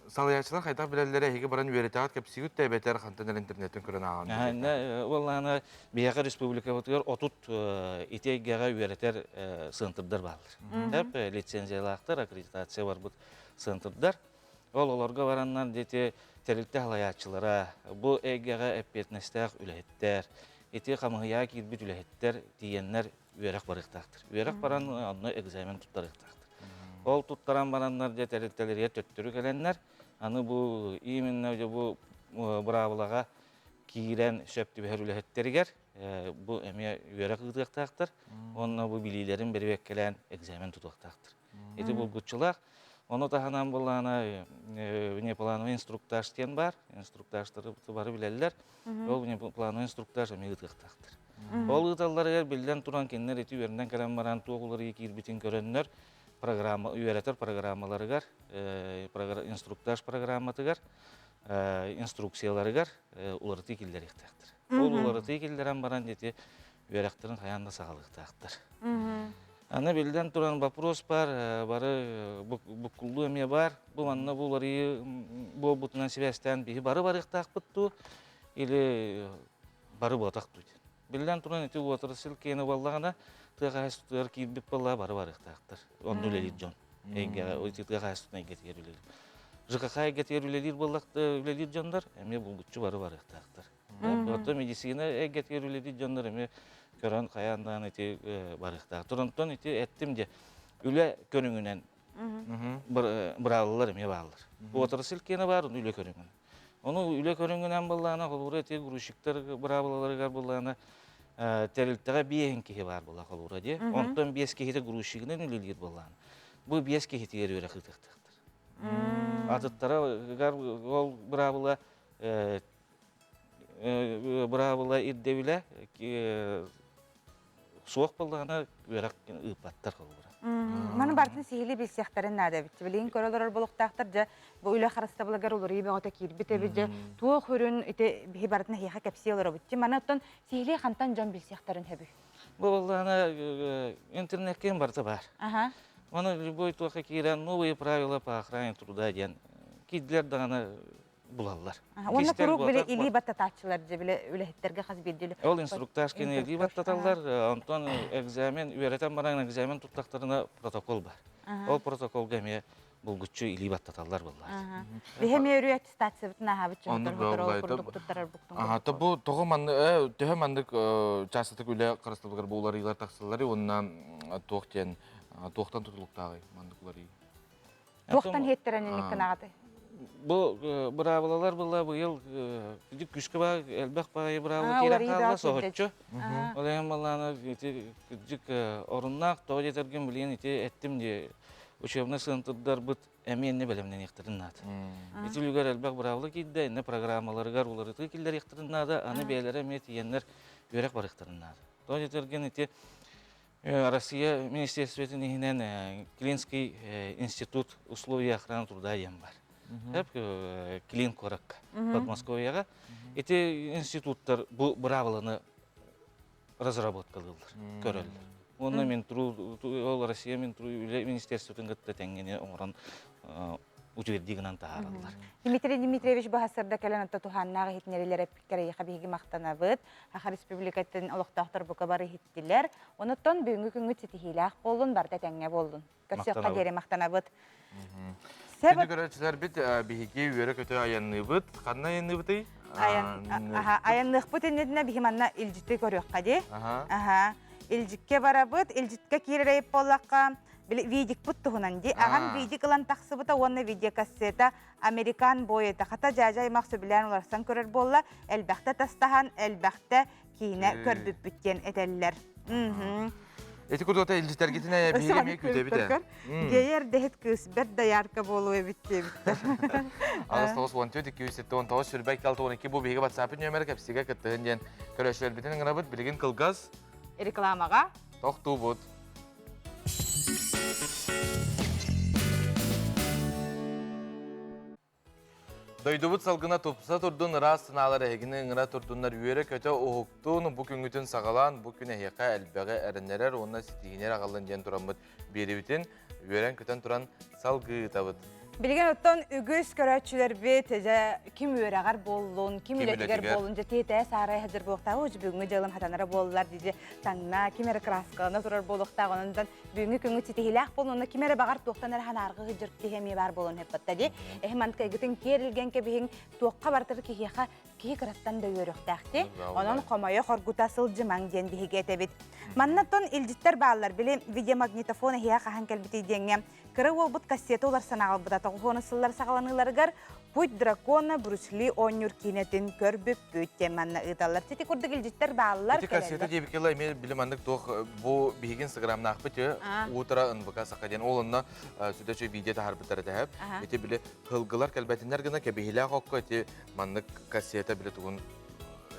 салайааччылар хайдах билэллэрэ эһиги баран үөрэтэҕит кэпсиигит да эбэтэр хантан эрэ интернеттэн көрөн ааҕан Уоллаана биһиэхэ республикабытыгар 30 ити эйгэҕэ үөрэтэр центрдар бааллар. Тэп лицензиялаахтар, аккредитация барбыт центрдар. Ол олорго бараннар дети тэрилтэ салайааччылара, бу эйгэҕэ эппиэтинэстээх үлэһиттэр, ити хамыһыйаҕа киирбит үлэһиттэр тиийэннэр үөрэх барыахтаахтар. Үөрэх баран онно экзамен туттарыахтаахтар. Ол туттаран бараннар дьэ тэрилтэлэригэр төттөрү кэлэннэр, аны бу именно дьэ бу быраабылаҕа киирэн сөп түбэһэр үлэһиттэригэр бу эмиэ үөрэх ыытыахтаахтар уонна бу билиилэрин бэрэбиэркэлээн экзамен тутуохтаахтар. Ити булгуччулаах. Ону таһынан былаана внеплановый инструктаж диэн баар. Инструктажтары бары билэллэр. Ол внеплановый инструктаж эмиэ ыытыахтаахтар. Ол ыыталларыгар биллэн туран кинилэр ити үөрэнэн кэлэн баран туох уларыйыы киирбитин көрөннөр программа үөрэтэр программаларыгар инструктаж программатыгар инструкцияларыгар уларытыы киллэриэхтээхтэр. Ол уларытыы киллэрэн баран ити үөрэхтэрин хайаан да саҕалыахтаахтар. Аны биллэн туран вопрос бар, бары буккуллуу эмиэ бар. Бу манна бу уларыйыы буолбутунан сибээстээн биһи бары барыахтаахпыт дуу или бары буотах дуу диэн. Биллэн туран ити отрасль киэнэ буоллаҕына тыа хаһаайыстыбатыгар киирбит буоллаҕа бары барыахтаахтар. Онно үлэлиир дьон. Эйгэҕэ ити тыа хаһаайыстыбатын эйгэтигэр үлэлиир. ЖКХ эйгэтигэр үлэлиир буоллах үлэлиир дьоннор эмиэ булгуччу бары барыахтаахтар. Оттон медицина эйгэтигэр үлэлиир дьоннор эмиэ көрөн хайаан даҕаны ити барыахтаахтар. Онтон ити эттим дьэ үлэ көрүҥүнэн быраабылалар эмиэ бааллар. Отрасль киэнэ баар, үлэ көрүҥүнэн. Ону үлэ көрүҥүнэн буоллаҕына, холобура ити грузчиктар быраабылаларыгар буоллаҕына тэрилтэҕэ биэһин киһи баар буолла холобура дии. Онтон биэс киһитэ грузчигынан үлэлиир буоллаҕына, бу биэс киһитигэр үөрэх ыытыахтаахтар. Атыттарыгар ол быраабыла быраабыла ирдэбилэ суох буоллаҕына үөрэх ыыппаттар холобура. Маны барытын сиһилии билсиэхтэрин наада эбит. Билигин көрө олорор болуктаахтар дьэ бу үлэ харыстабылыгар уларыйыы бөҕөтө киирбит эбит дьэ туох үрүн ити биһи барытын эһиэхэ кэпсии олоробут. Маны оттон сиһилии хантан дьон билсиэхтэрин сөбүй? Бу буоллаҕына интернеккэ барыта баар. Маны любой туохха киирэн новые правила по охране труда диэн киирдилэр даҕаны булаллар. Уонна куруук били илии баттатааччылар дьэ били үлэһиттэргэ хас биирдии Ол инструктаж кини илии баттаталлар, онтон экзамен үөрэтэн баран экзамен туттахтарына протокол бар. Ол протоколга эмиэ булгуччу илии баттаталлар буоллаат. Биһи эмиэ өрүү аттестациябытын аһаабыт дьонтон хоторол курдук туттарар буктун. Аха, то бу тоҕо манны төһө маннык чаастатык үлэ харыстабылыгар бу уларыйыылар тахсаллары уонна туох диэн туохтан тутулуктааҕый маннык уларыйыы? Туохтан иһиттэрэн инник гынаҕыт? Бу быраабылалар была быйыл күүскэ баа элбэх баайы быраабыла киирэн хаалла соһуччу. Ол иһин балаана ити кырдьык оруннаах тоҕо диэтэргин билигин ити эттим дии учебный центрдарбыт эмиэ иннэ бэлэмнэниэхтэрин наада. Ити үлүгэр элбэх быраабыла киирдэ, иннэ программаларыгар уларытыы киллэриэхтэрин наада, аны бэйэлэрэ эмиэ тиийэннэр үөрэх барыахтарын наада. Тоҕо диэтэргин ити Россия министерствотын иһинэн Клинский институт условий охраны труда диэн бар. Клин куоракка, Подмосковьеҕа. Ити институттар бу быраабыланы разработкалыыллар, көрөллөр. Уонна Минтруд, ол Россия Минтруд үлэ министерствотын кытта тэҥҥини оҥорон утвердии гынан таһаараллар. Дмитрий Дмитриевич баһасырда кэлэн отто туһааннаах иһитиннэрилэр эппиккэр биһиги махтанабыт. Саха Республикатын олохтоохтор бука бары иһиттилэр. Онуттан бүгүҥҥү күҥҥүт ситиһиилээх буоллун, барыта этэҥҥэ буоллун. Көрсүөххэ диэри махтанабыт. Күндү көрөөччүлэрбит, биһиги үөрэ-көтө айанныыбыт. Ханна айанныыбытый? Айанныахпыт иннинэ биһи манна илдьити көрүөххэ дии. Аха. Илдьиккэ барабыт, илдьиккэ киирэр буоллахха, били видикпут туһунан дии. Аҕам видик ылан тахсыбыта уонна видеокассета Американ бойета хата дьаадьа аймах сөбүлээн уларсан көрөр буолла, элбэхтэ тастаһан, элбэхтэ киинэ көрбүппүт диэн этэллэр. Эти курдук илдьитэргитин эйэ биһиги эмиэ күүтэбит ээ. Гея эрдэһит кыыс бэрт доярка буолуо эбит диэбиттэр. 8 94 279 22 62 бу биһиги WhatsApp нүөмэрэ кэпсигэ кыттыһын диэн көрөөччүлэрбитин ыҥырабыт. Билигин кылгас рекламаҕа тохтуубут. Дойдубут салгына тупса турдун, ыраас санаалар эһигини ыҥыра турдуннар, үөрэ-көтө уһуктуун, бу күҥҥүтүн саҕалаан, бу күн эһиэхэ элбэҕи эрэннэрэр уонна ситиһиинэр аҕаллын диэн тураммыт биэривитин үөрэн-көтөн туран салгыы ыытабыт. Билигин оттон үгүс көрөөччүлэрбит дьэ ким үөрэҕэр буоллун, ким үлэтигэр буоллун, дьэ тиэтээ саарай сылдьар буолуохтаах, оо бүгүҥҥү дьыалам хатанара буоллар дии таҥна, ким эрэ кырааскалана турар буолуохтаах, онон бүгүҥҥү күҥҥүт ситиһиилээх буоллун, онно ким эрэ баҕар туохтан эрэ ханааргы сылдьар киһи эмиэ баар буолуон сөп дии. Эһи манткайгытын киэр илгэн кэбиһиҥ, туохха барытыр киһиэхэ киһи кыраттан да үөрүөхтээх Онон хомойо хоргута сылдьымаҥ диэн биһиги этэбит. Манна тон илдьиттэр бааллар. Били видеомагнитофон эһиэхэ хаһан кэлбитий диэҥҥэ кыра уолбут кассета уларсан аҕалбыта тоҕуһуону сыллар саҕаланыыларыгар Путь дракона Брюс Ли оонньуур киинэтин көрбүппүт диэн манна ыыталлар. Сити курдук илдьиттэр бааллар. Ити кассета диэбиккэ эмиэ били маннык туох бу биһиги инстаграмнаахпыт утро НВК саха диэн ол онно сүдэ видео таһаарбыттар этэ. Ити били һылгылар кэлбэтиннэр гына кэбиһилээх окко ити маннык кассета били тугун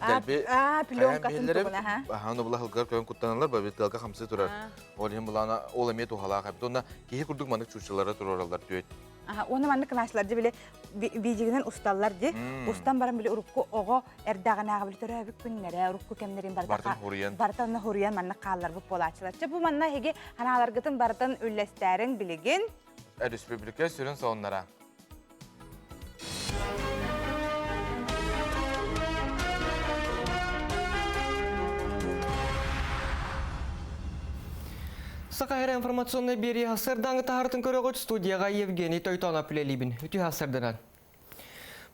дэлби пленкатын тугун аха аха ону була һылгылар көрөн куттаналлар ба тыалга хамсыы турар ол иһин булаана ол эмиэ туһалаах эбит уонна киһи курдук маннык чуучалары туруораллар түөт Аха, уонна маннык кылааслар дьи били видеогынан усталлар ди. Устан баран били урукку оҕо эрдэҕинээҕи били төрөөбүт күннэрэ, урукку кэмнэрин барыта Бартын хуруйан. Барыта онно хуруйан маннык хаалларбыт буолааччылар. Чэ бу манна эһиги ханааларгытын барытын үллэстээриҥ билигин. Республика сүрүн сонуннара. Саха Сирэ информационнай биэрии сарсыардааҥы таһаартын көрөҕүт студияҕа Евгений Тойтонов үлэлиибин. Үтүө сарсыарданан.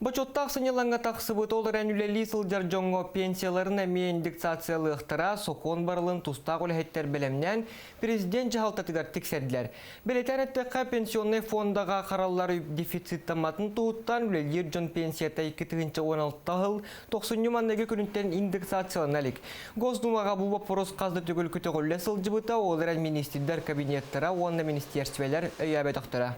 Бочуоттаах сынньалаҥҥа тахсыбыт ол эрэн үлэлии сылдьар дьоҥҥо пенсияларын эмиэ индексациялыахтара, сокуон барылын тустаах үлэһиттэр бэлэмнээн президент дьаһалтатыгар тиксэрдилэр. Бэлиэтээн эттэххэ, пенсионнай фондаҕа хараллар үп дефициттамматын туһуттан үлэлиир дьон пенсията 2016 сыл тохсунньу манныгы күнүттэн индексациялана илик. Госдумаҕа бу боппуруос хас да төгүл көтөҕүллэ сылдьыбыта, ол эрэн министрдэр кабинеттара уонна министиэрстибэлэр өйөөбөтөхтөрө.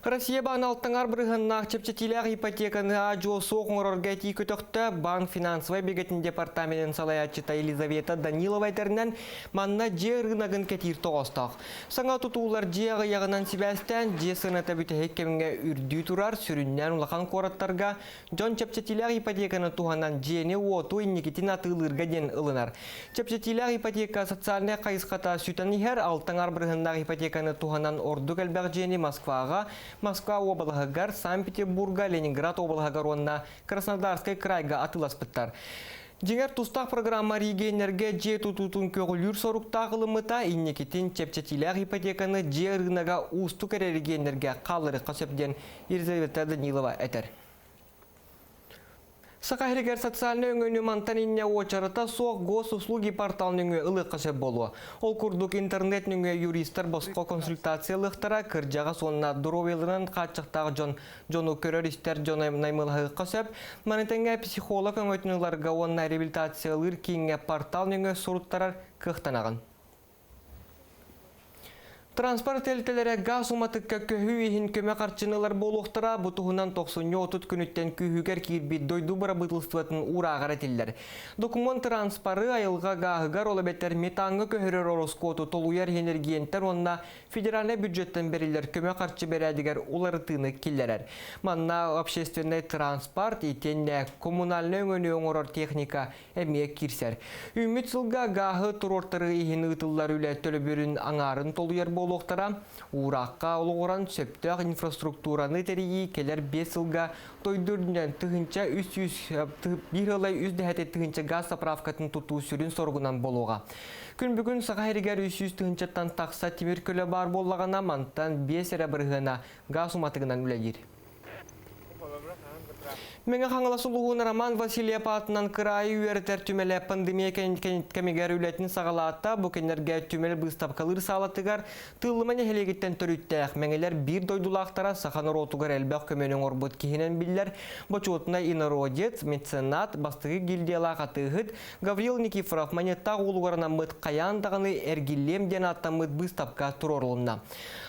Россия баан алтаҥар бырыһыаннаах чэпчэтиилээх ипотеканы аа-дьуо суох оҥорорго этии көтөхтө. Банк финансовай бигэтин департаменын салайааччыта Елизавета Данилова этэринэн, манна дьиэ ырыынагын кэтиир тоҕоостоох. Саҥа тутуулар дьиэ аҕыйаҕынан сибээстээн, дьиэ сыаната бүтэһик кэмҥэ үрдүү турар, сүрүннээн улахан куораттарга Дьон чэпчэтиилээх ипотеканы туһанан дьиэни-уоту инникитин атыылыырга диэн ылынар. Чэпчэтиилээх ипотека социальнай хайысхата сүтэн иһэр, алтаҥар бырыһыннаах ипотеканы туһанан ордук элбэх дьиэни Москваҕа, Москва уобалаһыгар, Санкт-Петербурга, Ленинград уобалаһыгар уонна Краснодарскай крайга атыыласпыттар. Дьиҥэр тустаах программа регионнарга дьиэ тутуутун көҕүлүүр соруктаах ылыммыта, инникитин чэпчэтиилээх ипотеканы дьиэ ырыынага уустук эрэ регионнарга хаалларыахха сөп диэн Елизавета Данилова этэр. Саха сиригэр социальнай өҥөнү мантан инньэ уочарата суох госуслуги портал нөҥүө ылыахха сөп буолуо. Ол курдук интернет нөҥүө юристар босхо консультация ылыахтара, кырдьаҕас уонна доруобуйаларынан хааччахтаах дьон дьону көрөр-истэр дьону наймылаһыахха сөп. Маны тэҥэ психолог өҥөтүн ыларга уонна реабилитациялыыр кииҥҥэ портал нөҥүө суруттарар кыахтанаҕын. Транспорт тэрилтэлэрэ гаас уматыкка көһүү иһин көмө харчыны ылар буолуохтара. Бу туһунан тохсунньу 30 күнүттэн күүһүгэр киирбит дойду бырабыыталыстыбатын уурааҕар этиллэр. Докумуон транспоры айылҕа гааһыгар, ол эбэтэр метаҥҥа көһөрөр ороскуоту толуйар иһин эргиэнтэн уонна федеральнай бюджеттан бэриллэр көмө харчы бэрээдэгэр уларытыыны киллэрэр. Манна общественнай транспорт итиэннэ коммунальнай өҥөнү оҥорор техника эмиэ киирсэр. Үүммүт сылга гааһы туруортарыы иһин ыытыллар үлэ төлөбүрүн аҥаарын толуйар буолуохтара. Уураахха олоҕуран сөптөөх инфраструктураны тэрийии кэлэр 5 сылга дойду үрдүнэн 1301 ылай үс дэһэти тыһыынча гаас заправкатын тутуу сүрүн соругунан буолуоҕа. Күн бүгүн Саха сиригэр 300 тыһыынчаттан тахса тимир көлө баар буоллаҕына, мантан 5 эрэ бырыһыана гаас уматыгынан үлэлиир. Мэҥэ Хаҥалас улууһун Роман Васильев аатынан кыраайы үөрэтэр түмэлэ пандемия кэмигэр үлэтин саҕалаата. Бу күннэргэ түмэл быыстапкалыыр саалатыгар Тыыллыма нэһилиэгиттэн төрүттээх мэҥэлэр биир дойдулаахтара саха норуотугар элбэх көмөнү оҥорбут киһинэн биллэр бочуотунай инородец, меценат, бастакы гильдиялаах атыыһыт Гаврил Никифоров Манеттаах уолугар анаммыт хайаан даҕаны эргиллиэм диэн ааттаммыт быыстапка туруорулунна.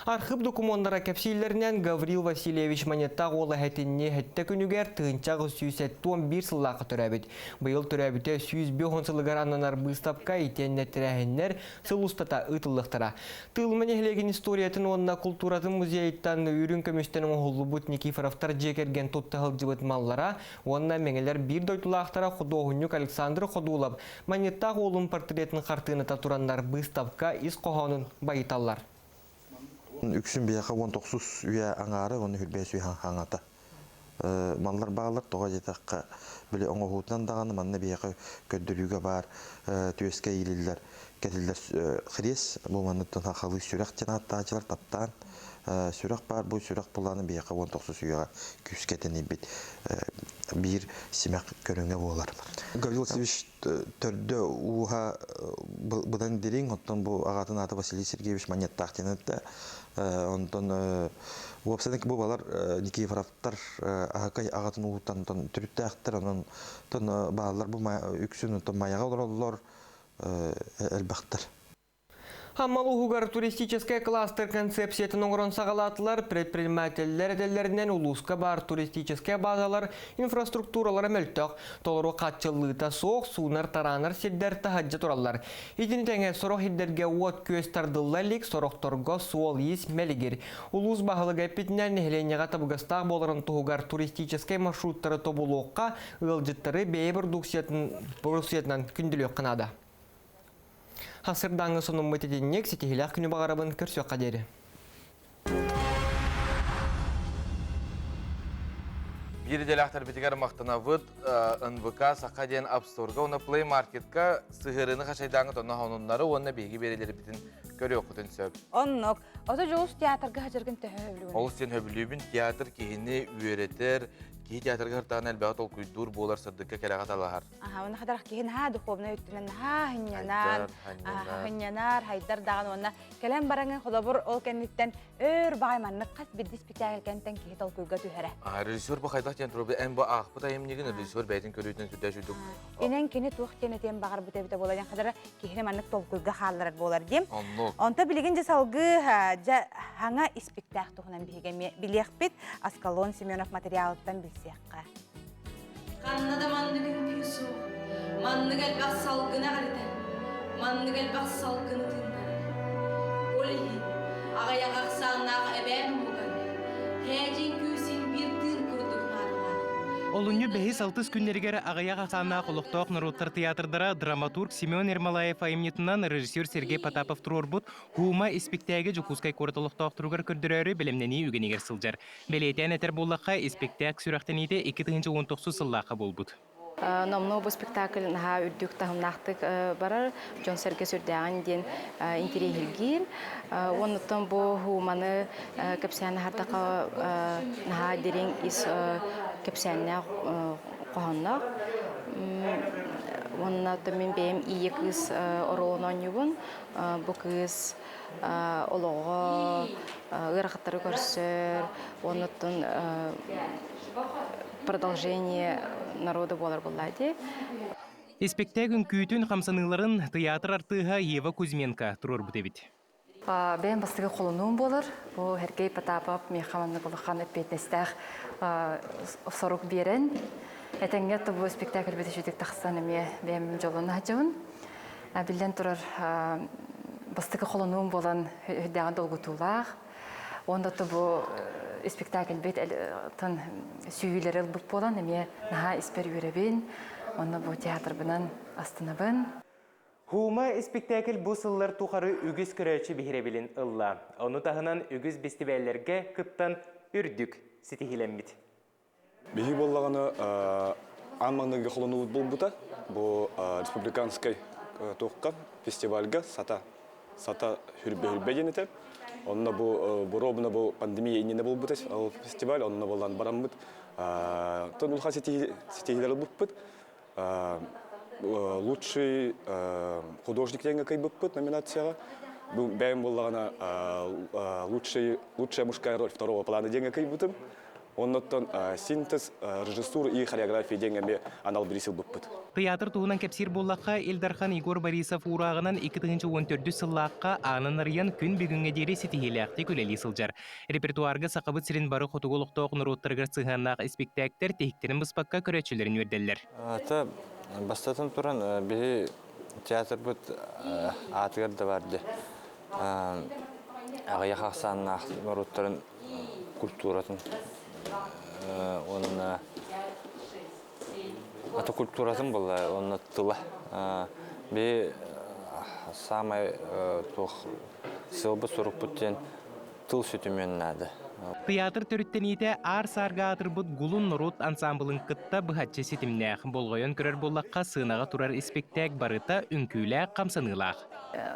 Архыып докумуоннара кэпсииллэринэн Гаврил Васильевич Манеттаах уола эһэтинни сэттэ күнүгэр тыһыынча. 1871 сыллаахха төрөөбүт. Быйыл төрөөбүтэ 105 сылыгар ананар быыстапка итиэннэ тэрээһиннэр сыл устата ыытыллыахтара. Тыылма нэһилиэгин историятын уонна култууратын музейыттан үрүҥ көмүстэн оҥоһуллубут Никифоровтар дьиэ кэргэн тутта сылдьыбыт маллара уонна мэҥэлэр биир дойдулаахтара худуоһунньук Александр Ходулов Манньыттаах уолун портретын хартыыната тураннар быыстапка ис хоһоонун байыталлар. Үксүн биһиэхэ 19 үйэ аҥаара уонна 25 үйэ хаҥата маллар бааллар. Тоҕо диэтэххэ, били оҥоһуутунан даҕаны манна биһиэхэ көрдөрүүгэ баар түөскэ иилиллэр, кэтиллэр хириэс бу манныттан сахалыы сүрэх диэн ааттааччылар таптаан сүрэх баар бу сүрэх былааны биһиэхэ 19 үйэҕэ күүскэ тэнийбит биир симэх көрүҥэ буолар. Гаврил Васильевич төрдө ууһа быдан дириҥ, оттон бу аҕатын аата Василий Сергеевич Манньыттаах диэн этэ. Онтон уопсайынан бу балар Никифоровтар аһакай аҕатын ууһуттан төрүттээхтэр, онон бааллар бу үксүн онтон Майаҕа олороллор элбэхтэр. Амма улууһугар туристическай кластер концепциятын оҥорон саҕалаатылар. Предпринимателлэр этэллэринэн улууска баар туристическай базалар инфраструктуралара мөлтөх, толору хааччыллыыта суох, суунар-тараанар сирдэр таһырдьа тураллар. Итини тэҥэ сорох сирдэргэ уот-күөс тардылла илик, сорохторго суол-иис мэлигир. Улуус баһылыга эппитинэн, нэһилиэнньэҕэ табыгастаах буоларын туһугар туристическай маршруттары тобулуохха, ыалдьыттары бэйэ продукциятынан күндүлүөххэ наада. Хасырдааҥҥы сонуммут итинник ситиһилээх күнү баҕарабын көрсүөххэ диэри. Биир идэлээхтэрбитигэр махтанабыт НВК Саха диэн App Store-га уонна Play Market-ка сыһыарыыны хачайдааҥҥыт онно хонуннары уонна биһиги биэрэлэрбитин көрүөххүтүн сөп. Оннук. Ото дьулус театрга хачаргын төһө хөбүлүүгүн? Олус диэн хөбүлүүбүн. Театр киһини үөрэтэр, киһи театрга сыртаҕына элбэҕи толкуйдуур буолар, сырдыкка кэрэҕэ талаһар. Аха, уонна хадарах киһи наһаа духовнай өттүнэн наһаа хынньанар, хынньанар, хайдар даҕаны уонна кэлэн бараҥын холобур ол кэнниттэн өр баҕай маннык хас биирдии спектакль кэнниттэн киһи толкуйга түһэрэ. А режиссер бу хайдах диэн турбут эн бу аахпыт айымньыгын режиссер бэйэтин көрүүтүнэн сүрдээх үрдүк. Инэн кини туох диэн этиэн баҕарбыт эбитэ буолар диэн хадара киһини маннык толкуйга хаалларар буолар диэн. Оннук. Онто билигин дьэ салгыы дьэ хаҥа испиктээх туһунан биһиги эмиэ билиэхпит Аскалон Семенов материалыттан билсиэххэ. Ханна да маннык үҥкүү суох, маннык элбэх салгыны аҕарытар, маннык элбэх салгыны тыыннарар. Ол иһин аҕыйах ахсааннаах эбээн омугар һээдьин күүсүн биир тыын курдук наадалаах. Олунньу бэһис-алтыс күннэригэр аҕыйах ахсааннаах олохтоох норуоттар театрдара драматург Семен Ермолаев айымньытынан режиссер Сергей Потапов туруорбут «Һуума» испиктээги Дьокуускай куорат олохтоохторугар көрдөрөөрү бэлэмнэнии үгэнигэр сылдьар. Бэлиэтээн этэр буоллахха, испиктээк сүрэхтэниитэ 2019 сыллаахха буолбут. Номнуо бу спектакль наһаа үрдүк таһымнаахтык барар, дьон-сэргэ сүрдээҕин диэн интэриэһиргиир. Уоннуттан бу Хууманы кэпсээн аһардахха наһаа дириҥ ис кэпсээннээх хоһоонноох. Уонна мин бэйэм ийэ кыыс оруолун оонньуубун. Бу кыыс олоҕо ыарахаттары көрсөр, оннуттан продолжение народа буолар буоллаа дии. Испиктээк үҥкүүтүн хамсаныыларын тыйаатыр артыыһа Ева Кузьменко туруорбут эбит. Бэйэм бастакы холонуум буолар. Бу Сергей Потапов миэхэ маннык улахан эппиэтинэстээх сорук биэрэн, этэҥҥэ бу спектакльбит үчүгдүк тахсан эмиэ бэйэм дьолун аһдьабын. Биллэн турар, бастакы холонуум буолан үрдээҕин долгутуулаах. Уонна бу спектакльбит тын сүүйүүлэри ылбыт буолан эмиэ наһаа испэр үөрэбин. Онно бу театрбынан астынабын. Һуума испиктээкил бу сыллар тухары үгүс көрөөччү биһирэбилин ылла. Ону таһынан үгүс бэстибээллэргэ кыттан үрдүк ситиһиилэммит. Биһиги буоллаҕына аан маҥнайгы холонуубут буолбута. Бу республиканскай туохха фестивальга Сата Сата хүрбэ хүрбэ диэн этэ. Онно бу боруобуна бу пандемия иннинэ буолбута ол фестиваль онно буолан бараммыт тон улахан ситиһиилэр ылбыппыт. Лучший художник диэҥҥэ кыайбыппыт номинацияҕа. Бу бэйэм буоллаҕына лучший лучшая мужская роль второго плана диэҥҥэ кыайбытым. Оннуттан синтез, режиссура и хореография диэн эмиэ анал бириис ылбыппыт. Тыйаатыр туһунан кэпсиир буоллахха, Ил Дархан Егор Борисов уурааҕынан 2014 сыллаахха аанын арыйан күн бүгүҥҥэ диэри ситиһиилээхтик үлэлии сылдьар. Репертуарга Сахабыт сирин бары хотугу олохтоох норуоттарыгар сыһыаннаах испиктээктэр тиһиктэрин быспакка көрөөччүлэрин үөрдэллэр. Это бастатан туран биһи театрбыт аатыгар да бар дии. Аҕыйах ахсааннаах норуоттарын культуратын уонна ата культуратын буолла уонна тыла би саамай туох сыалбыт сорукпут диэн тыл сүтүмүөн наада. Тыйаатыр төрүттэниитэ аар-саарга аатырбыт Гулун норуот ансаамбылын кытта быһаччы ситимнээх. Болҕойон көрөр буоллахха, сыанаҕа турар испиктээк барыта үҥкүүлээх, хамсаныылаах.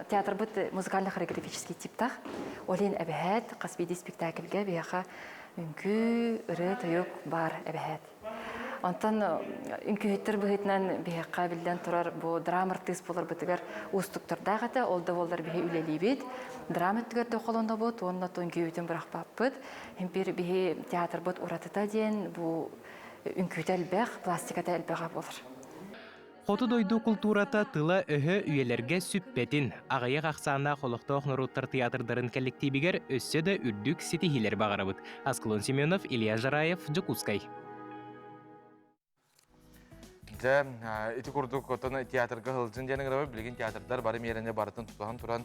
Театрбыт музыкально-хореографический типтаах. Ол иһин эбэһээт хас биирдии спектакльгэ биһиэхэ үҥкүү, ырыа-тойук баар эбэһээт. Онтон үҥкүүһүттэр быһыытынан биһиэхэ биллэн турар бу драма артыыс буоларбытыгар уустуктардаах этэ. Ол да буоллар биһи үлэлиибит. Драма өттүгэр да холонобут уонна үҥкүүбүтүн бырахпаппыт. Импир биһи театрбыт уратыта диэн бу үҥкүүтэ элбэх, пластиката элбэҕэ буолар. Хоту дойду култуурата тыла-өһө үйэлэргэ сүппэтин, аҕыйах ахсааннаах олохтоох норуоттар тыйаатырдарын кэлликтиибигэр өссө да үрдүк ситиһиилэри баҕарабыт. Аскалон Семенов, Илья Жараев, Дьокуускай. Дьэ, ити курдук отон театрга сылдьын диэн ыҥырабыт. Билигин театрдар бары миэрэни барытын тутуһан туран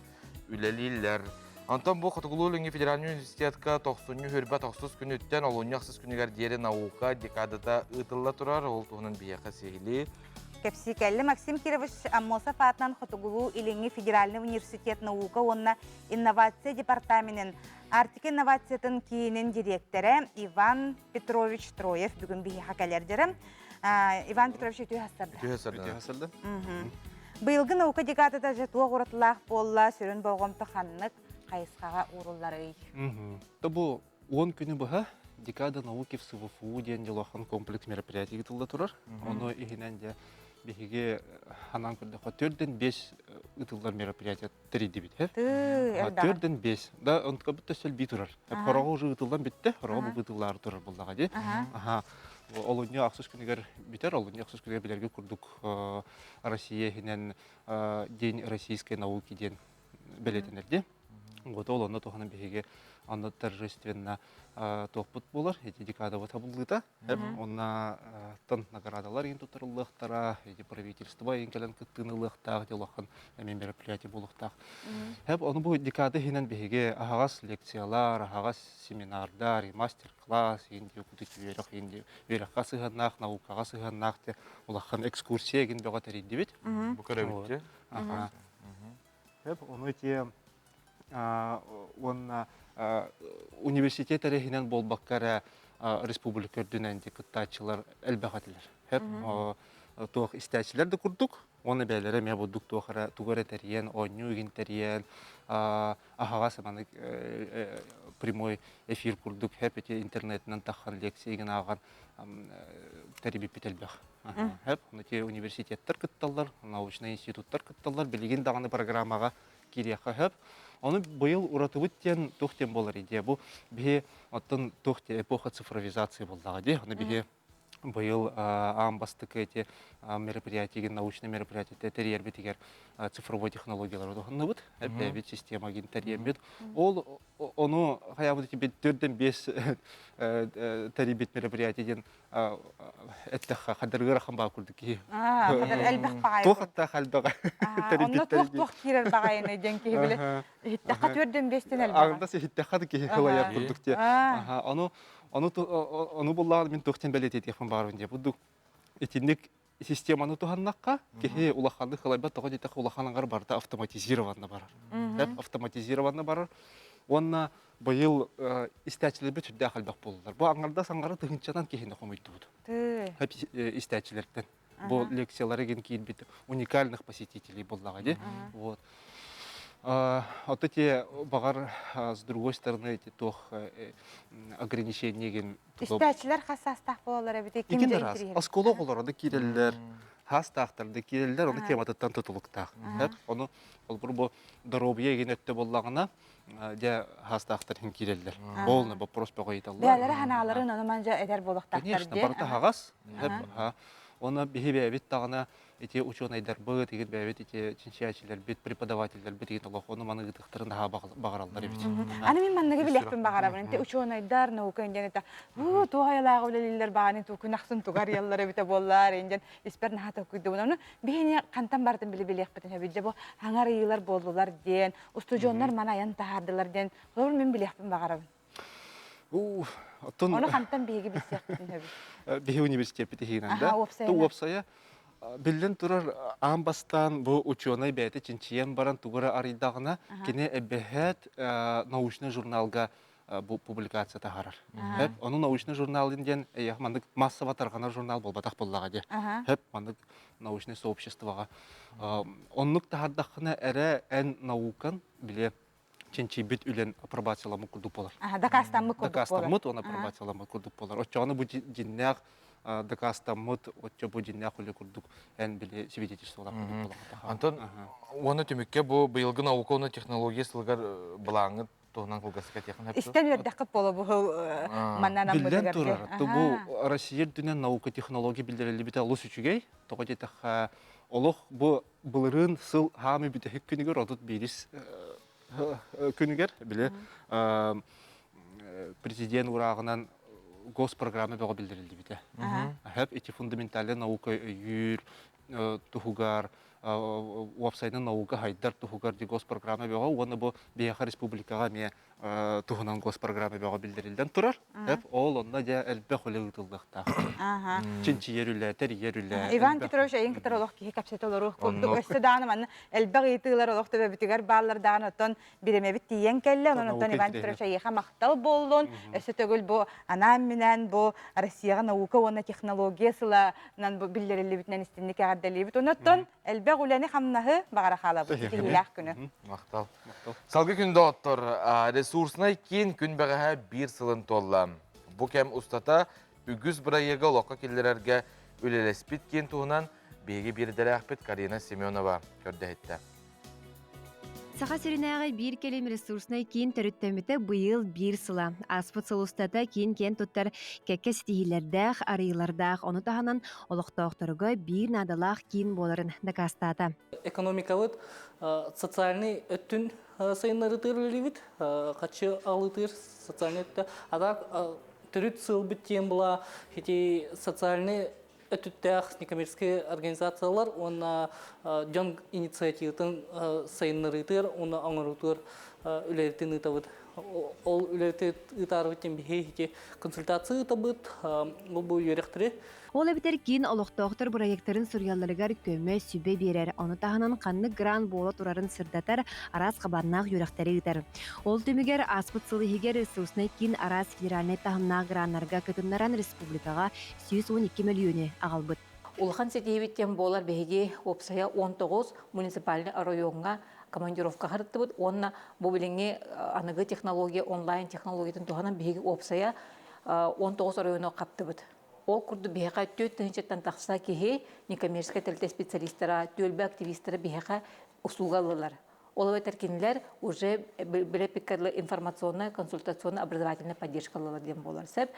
үлэлииллэр. Онтон бу Хотугулуу-Илиҥҥи федеральнай университетка тохсунньу хүрбэ тохсус күнүттэн олунньу ахсыс күнүгэр диэри наука декадата ыытылла турар. Ол туһунан биһиэхэ сиһилии Кэпсии кэллэ Максим Кирович Аммосов аатынан Хотугулуу-Илиҥҥи федеральнай университет наука уонна инновация департаменын Арктика инновациятын киинин дириэктэрэ Иван Петрович Троев бүгүн биһиэхэ кэлэр дьэрэ. Иван Петрович үтүө хастарда. Үтүө хастарда. Быйылгы наука декадата же туох уратылаах буолла, сүрүн болҕомто ханнык хайысхаҕа уурулларый? То бу 10 күнү быһа декада науки в СВФУ диэн дьолохон комплекс мероприятие ыытылла турар. Ону иһинэн дьэ биһиги ханан көрдөххө төрдөн бес ыытыллар мероприятие тэрийдибит. Төрдөн бес. Да, онтука бүтте сөлбий турар. Хороҕо уже ыытыллан бүттэ, хороҕо бу ыытыллаары турар буллаҕа дии. Аха. Олунньу ахсыс күнүгэр бүтэр, олунньу ахсыс күнүгэр билэргэ курдук Россия иһинэн День российской науки диэн бэлиэтэнэр дии. Вот ол онно туһанан биһиги онно торжественно туохпут буолар, эти декадабыт табыллыыта. Онна тон наградалар иин туттарыллыахтара, эти правительство иин кэлэн кыттыыны ылыахтаах, улахан эмиэ мероприятие буолуохтаах. Хэп ону бу декада иһинэн биһиги аһаҕас лекциялар, аһаҕас семинардар, мастер-класс, иин үөрэх иин үөрэххэ сыһыаннаах, наукаҕа сыһыаннаах те улахан экскурсия игин бөҕө тэрийдибит. Бу көрөбүт. Хэп ону те уонна университет эрэ иһинэн буолбакка эрэ республика үрдүнэн кыттааччылар элбэх этилэр. Хэп туох истээччилэр да курдук уонна бэйэлэрэ эмиэ бурдук туох эрэ тугу эрэ тэрийэн, оонньуу игин тэрийэн аһаҕас маннык прямой эфир курдук хэп ити интернетинэн таххан лекция игин ааҕан тэрийбиппит элбэх. Хэп ити университеттар кытталлар, научнай институттар кытталлар, билигин даҕаны программаҕа киириэххэ сөп. Ону быйыл уратыбыт диэн туох диэн буолар идея бу биһи оттон туох диэн эпоха цифровизации буоллаҕа дии. Ону биһи быйыл аан бастакы эти мероприятиегин научный мероприятие тэрийэрбитигэр цифровой технологиялары туһанныбыт. Бэйэбит системагин тэрийэммит. Ол ону хайаабыт ити төрдөн биэс тэрийбит мероприятие диэн эттэххэ хадыр ыарахан баа курдук киһи. Элбэх баҕайы. Туох аттаах элбэҕэ. Онно туох-туох киирэр баҕайыный диэн киһи билэ. Иһиттэххэ төрдөн биэстэн элбэҕэ. Ардас иһиттэххэ да киһи кылайар курдук диye. Ону ону ону буллаҕын мин туох диэн бэлиэтиэтиэхпин баҕарабын диye. Будук итинник системаны туһаннахха киһи улаханнык кылайбат тоҕо диэтэххэ улахан аҥар барыта автоматизированно барар. Автоматизированно барар. Уонна быйыл истээччилэрбит сүрдээх элбэх буоллулар. Бу аҥардас аҥара тыһыынчанан киһини хомуйдубут. Истээччилэртэн. Бу лекциялары гин киирбит уникальных посетителей буоллаҕа дии. Вот. Ото те баҕар с другой стороны эти туох ограничение Истээччилэр хас саастаах буолаллар эбитий? Ким Икин раз. Оскуола оҕолоро да киирэллэр. Хастаахтар да киирэллэр, ону тематыттан тутулуктаах. Ону холбур бу доруобуйа игин өттө боллаҕына, дьэ хастаахтар иһин киирэллэр. Полный вопрос бөҕө ыйыталлар. Бээлэрэ ханааларын ону манжа этэр буолуохтаахтар Конечно, барыта хаҕас. Оны биһи бэйэбит даҕаны ити учуонайдарбыт, игит бэйэбит ити чинчийээччилэрбит, преподавателлэрбит игит олох ону маны ыытыахтарын наһаа баҕараллар эбит. Аны мин манныгы билиэхпин баҕарабын. Инти учуонайдар, наука индиэн это бу туох айылааҕы үлэлииллэр баҕаны туу күн ахсын тугар яллар эбитэ буоллар индиэн испэр наһаа толкуйдубун. Ону биһини хантан барытын били билиэхпитин сөбүй дьэ бу аҥар ыйыылар буоллулар диэн, устудьуоннар маны айан таһаардылар диэн, холобур мин билиэхпин баҕарабын. Оттон Ону хантан биһиги билсиэхпитин сөбүй? Биһи университеппит иһинэн да. Уопсайа биллэн турар аан бастаан бу учуонай бэйэтэ чинчийэн баран тугу эрэ арыйдаҕына кини эбэһээт научный журналга бу публикация таһаарар. Хэп ону научный журналын диэн эйэх маннык массово тарҕанар журнал буолбатах буоллаҕа дии. Хэп маннык научный сообществоҕа оннук таһаардаххына эрэ эн наукан били чинчийбит үлэн апробацияламмыт курдук буолар. Дакаастаммыт курдук буолар. Дакаастаммыт уонна апробацияламмыт курдук буолар. Оччоҕуна бу дьиннээх дакаастаммыт, оччо бу дьиннээх үлэ курдук эн били свидетельстволар курдук буолар. Антон уонна түмүккэ бу быйылгы наука уонна технология сылыгар былааҥҥыт туһунан кылгастык этиэххин сөп Истэн үөрдэххит буола бу манна Биллэн турар. Бу Россия үрдүнэн наука технология биллэриллибитэ олус үчүгэй. Тоҕо диэтэххэ, олох бу былырыын сыл хаамыы бүтэһик күнүгэр 31 күнүгэр били президент урааҕынан госпрограмма бөҕө биллэриллибитэ. Хэп ити фундаментальная наука өйүүр туһугар уопсайынан наука хайдар туһугар ди госпрограмма бөҕө уонна бу биһиэхэ республикаҕа эмиэ туһунан госпрограмма бөҕө биллэриллэн турар. Эп ол онно дьэ элбэх үлэ ыытыллыахтаах. Чинчийэр үлэ, тэрийэр үлэ. Иван Петрович эйин кытары олох киһи кэпсэтэ олоруох курдук. Өссө даҕаны манна элбэх ыйытыылар олох төбөбүтүгэр бааллар даҕаны оттон бириэмэбит тиийэн кэллэ. Онон оттон Иван Петрович эйиэхэ махтал буоллун. Өссө төгүл бу анаан-минээн бу Россияҕа наука уонна технология сыланан бу биллэриллибитинэн истинник эҕэрдэлиибит. Онон элбэх үлэни-хамнаһы баҕара хаалабыт. Ситиһиилээх күнү. Махтал. Салгыы күн доҕоттор, ресурснай киин күн бэҕэһээ биир сылын туолла. Бу кэм устата үгүс бырайыагы олоххо киллэрэргэ үлэлэспит киин туһунан биһиги биирдэлээхпит Карина Семенова көрдөһүттэ. Саха сиринээҕи биир кэлим ресурснай киин төрүттэммитэ быйыл биир сыла. Ааспыт сыл устата киин киэн туттар кэккэ ситиһиилэрдээх, арыйыылардаах, ону таһынан олохтоохторго биир наадалаах киин буоларын дакаастаата. Экономикабыт социальный өттүн сайыннарытыыр үлэлиибит, хаччы алытыыр социальный өттө. А так төрүт сыалбыт диэн была ити социальный өттүттээх некоммерческай организациялар уонна дьон инициативатын сайыннарыытыгар уонна оҥоруутугар үлэлэтин ыытабыт. Ол үлэлэти ыытаарбыт диэн биһи ити консультация ыытабыт, ол бу үөрэхтэри. Ол эбэтэр киин олохтоохтор бырайыактарын суруйалларыгар көмө, сүбэ биэрэр, ону таһынан ханнык грант буола турарын сырдатар, араас хабааннаах үөрэхтэри ыытар. Ол түмүгэр ааспыт сыл иһигэр ресурснай киин араас федеральнай таһымнаах граннарга кытыннаран республикаҕа 112 мөлүйүөнү аҕалбыт. Улахан ситиһиибит диэн буолар биһиги уопсайа 19 муниципальнай оройуоҥҥа командировка харыттыбыт уонна бу билиҥҥи аныгы технология онлайн технологиятын туһанан биһиги уопсайа 19 оройуону хаптыбыт. Ол курдук биһиэхэ 4 тыһыынчаттан тахса киһи некоммерческай тэрилтэ специалистара, түөлбэ активистара биһиэхэ услуга ыллылар. Ол эбэтэр кинилэр уже билэ информационная, консультационная, образовательная поддержка ыллылар диэн буолар сөп.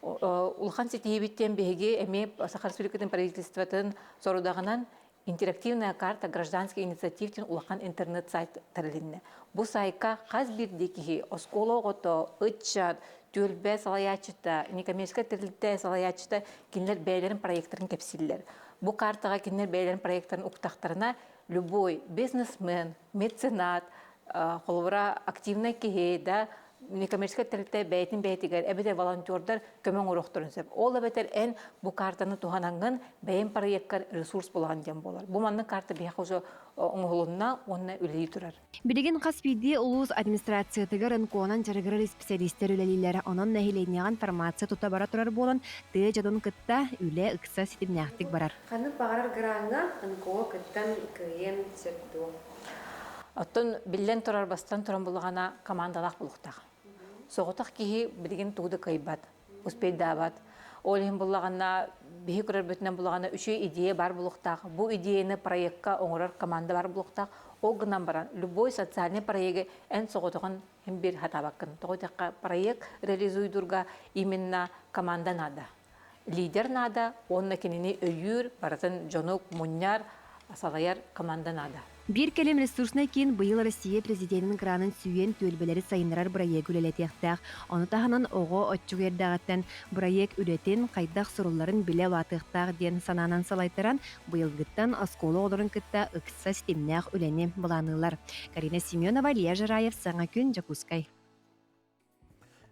Улахан ситиһиибит диэн биһиги эмиэ Саха Республикатын правительствотын сорудаҕынан интерактивная карта гражданских инициатив диэн улахан интернет-сайт тэрилиннэ. Бу сайтка хас биирдии киһи оскуола оҕото, ыччат, түөлбэ салайааччыта, некоммерческай тэрилтэ салайааччыта кинилэр бэйэлэрин проекттарын кэпсииллэр. Бу картаҕа кинилэр бэйэлэрин проекттарын уктахтарына любой бизнесмен, меценат, холобура активнай киһи да некоммерческай тэрилтэ бэйэтин бэйэтигэр эбэтэр волонтердар көмө оҥоруохтарын сөп. Ол эбэтэр эн бу картаны туһанаҥҥын бэйэҥ проеккар ресурс булаҕын диэн буолар. Бу маннык карта биһиэхэ уже оҥоһулунна уонна үлэлии турар. Билигин хас биирдии улуус администрациятыгар НКО-нан дьарыгырар исписэлиистэр үлэлииллэр. Онон нэһилиэнньэҕэ информация тута бара турар буолан, тыа дьонун кытта үлэ ыкса ситимнээхтик барар. Ханнык баҕарар граҥҥа НКО кыттан кыайыан сөп дуо? Оттон биллэн турар бастан туран булаҕана командалаах булуохтаах. Соҕотох киһи билигин тугу да кыайбат, успейдаабат. Ол иһин буллаҕына биһи көрөрбүтүнэн буллаҕына үчүгэй идея бар булуохтаах. Бу идеяны проекка оҥорор команда бар булуохтаах. Ол гынан баран любой социальный проегы эн соҕотоҕун һин биир хатаабаккын. Тоҕо диэххэ проект реализуйдурга именно команда надо. Лидер надо, уонна кинини өйүүр, барытын дьону мунньар, салайар команда надо. Биир кэлим ресурснай киин быйыл Россия президенин гранын сүүйэн түөлбэлэри сайыннарар бырайыагы үлэлэтиэхтээх. Ону таһынан оҕо оччугуй эрдэҕиттэн бырайыак үлэтин, хайдах сурулларын билэ улаатыахтаах диэн санаанан салайтаран, быйылгыттан оскуола оҕолорун кытта ыкса ситимнээх үлэни былаанныыллар. Карина Семенова, Илья Жираев, Саҥа күн, Дьокуускай.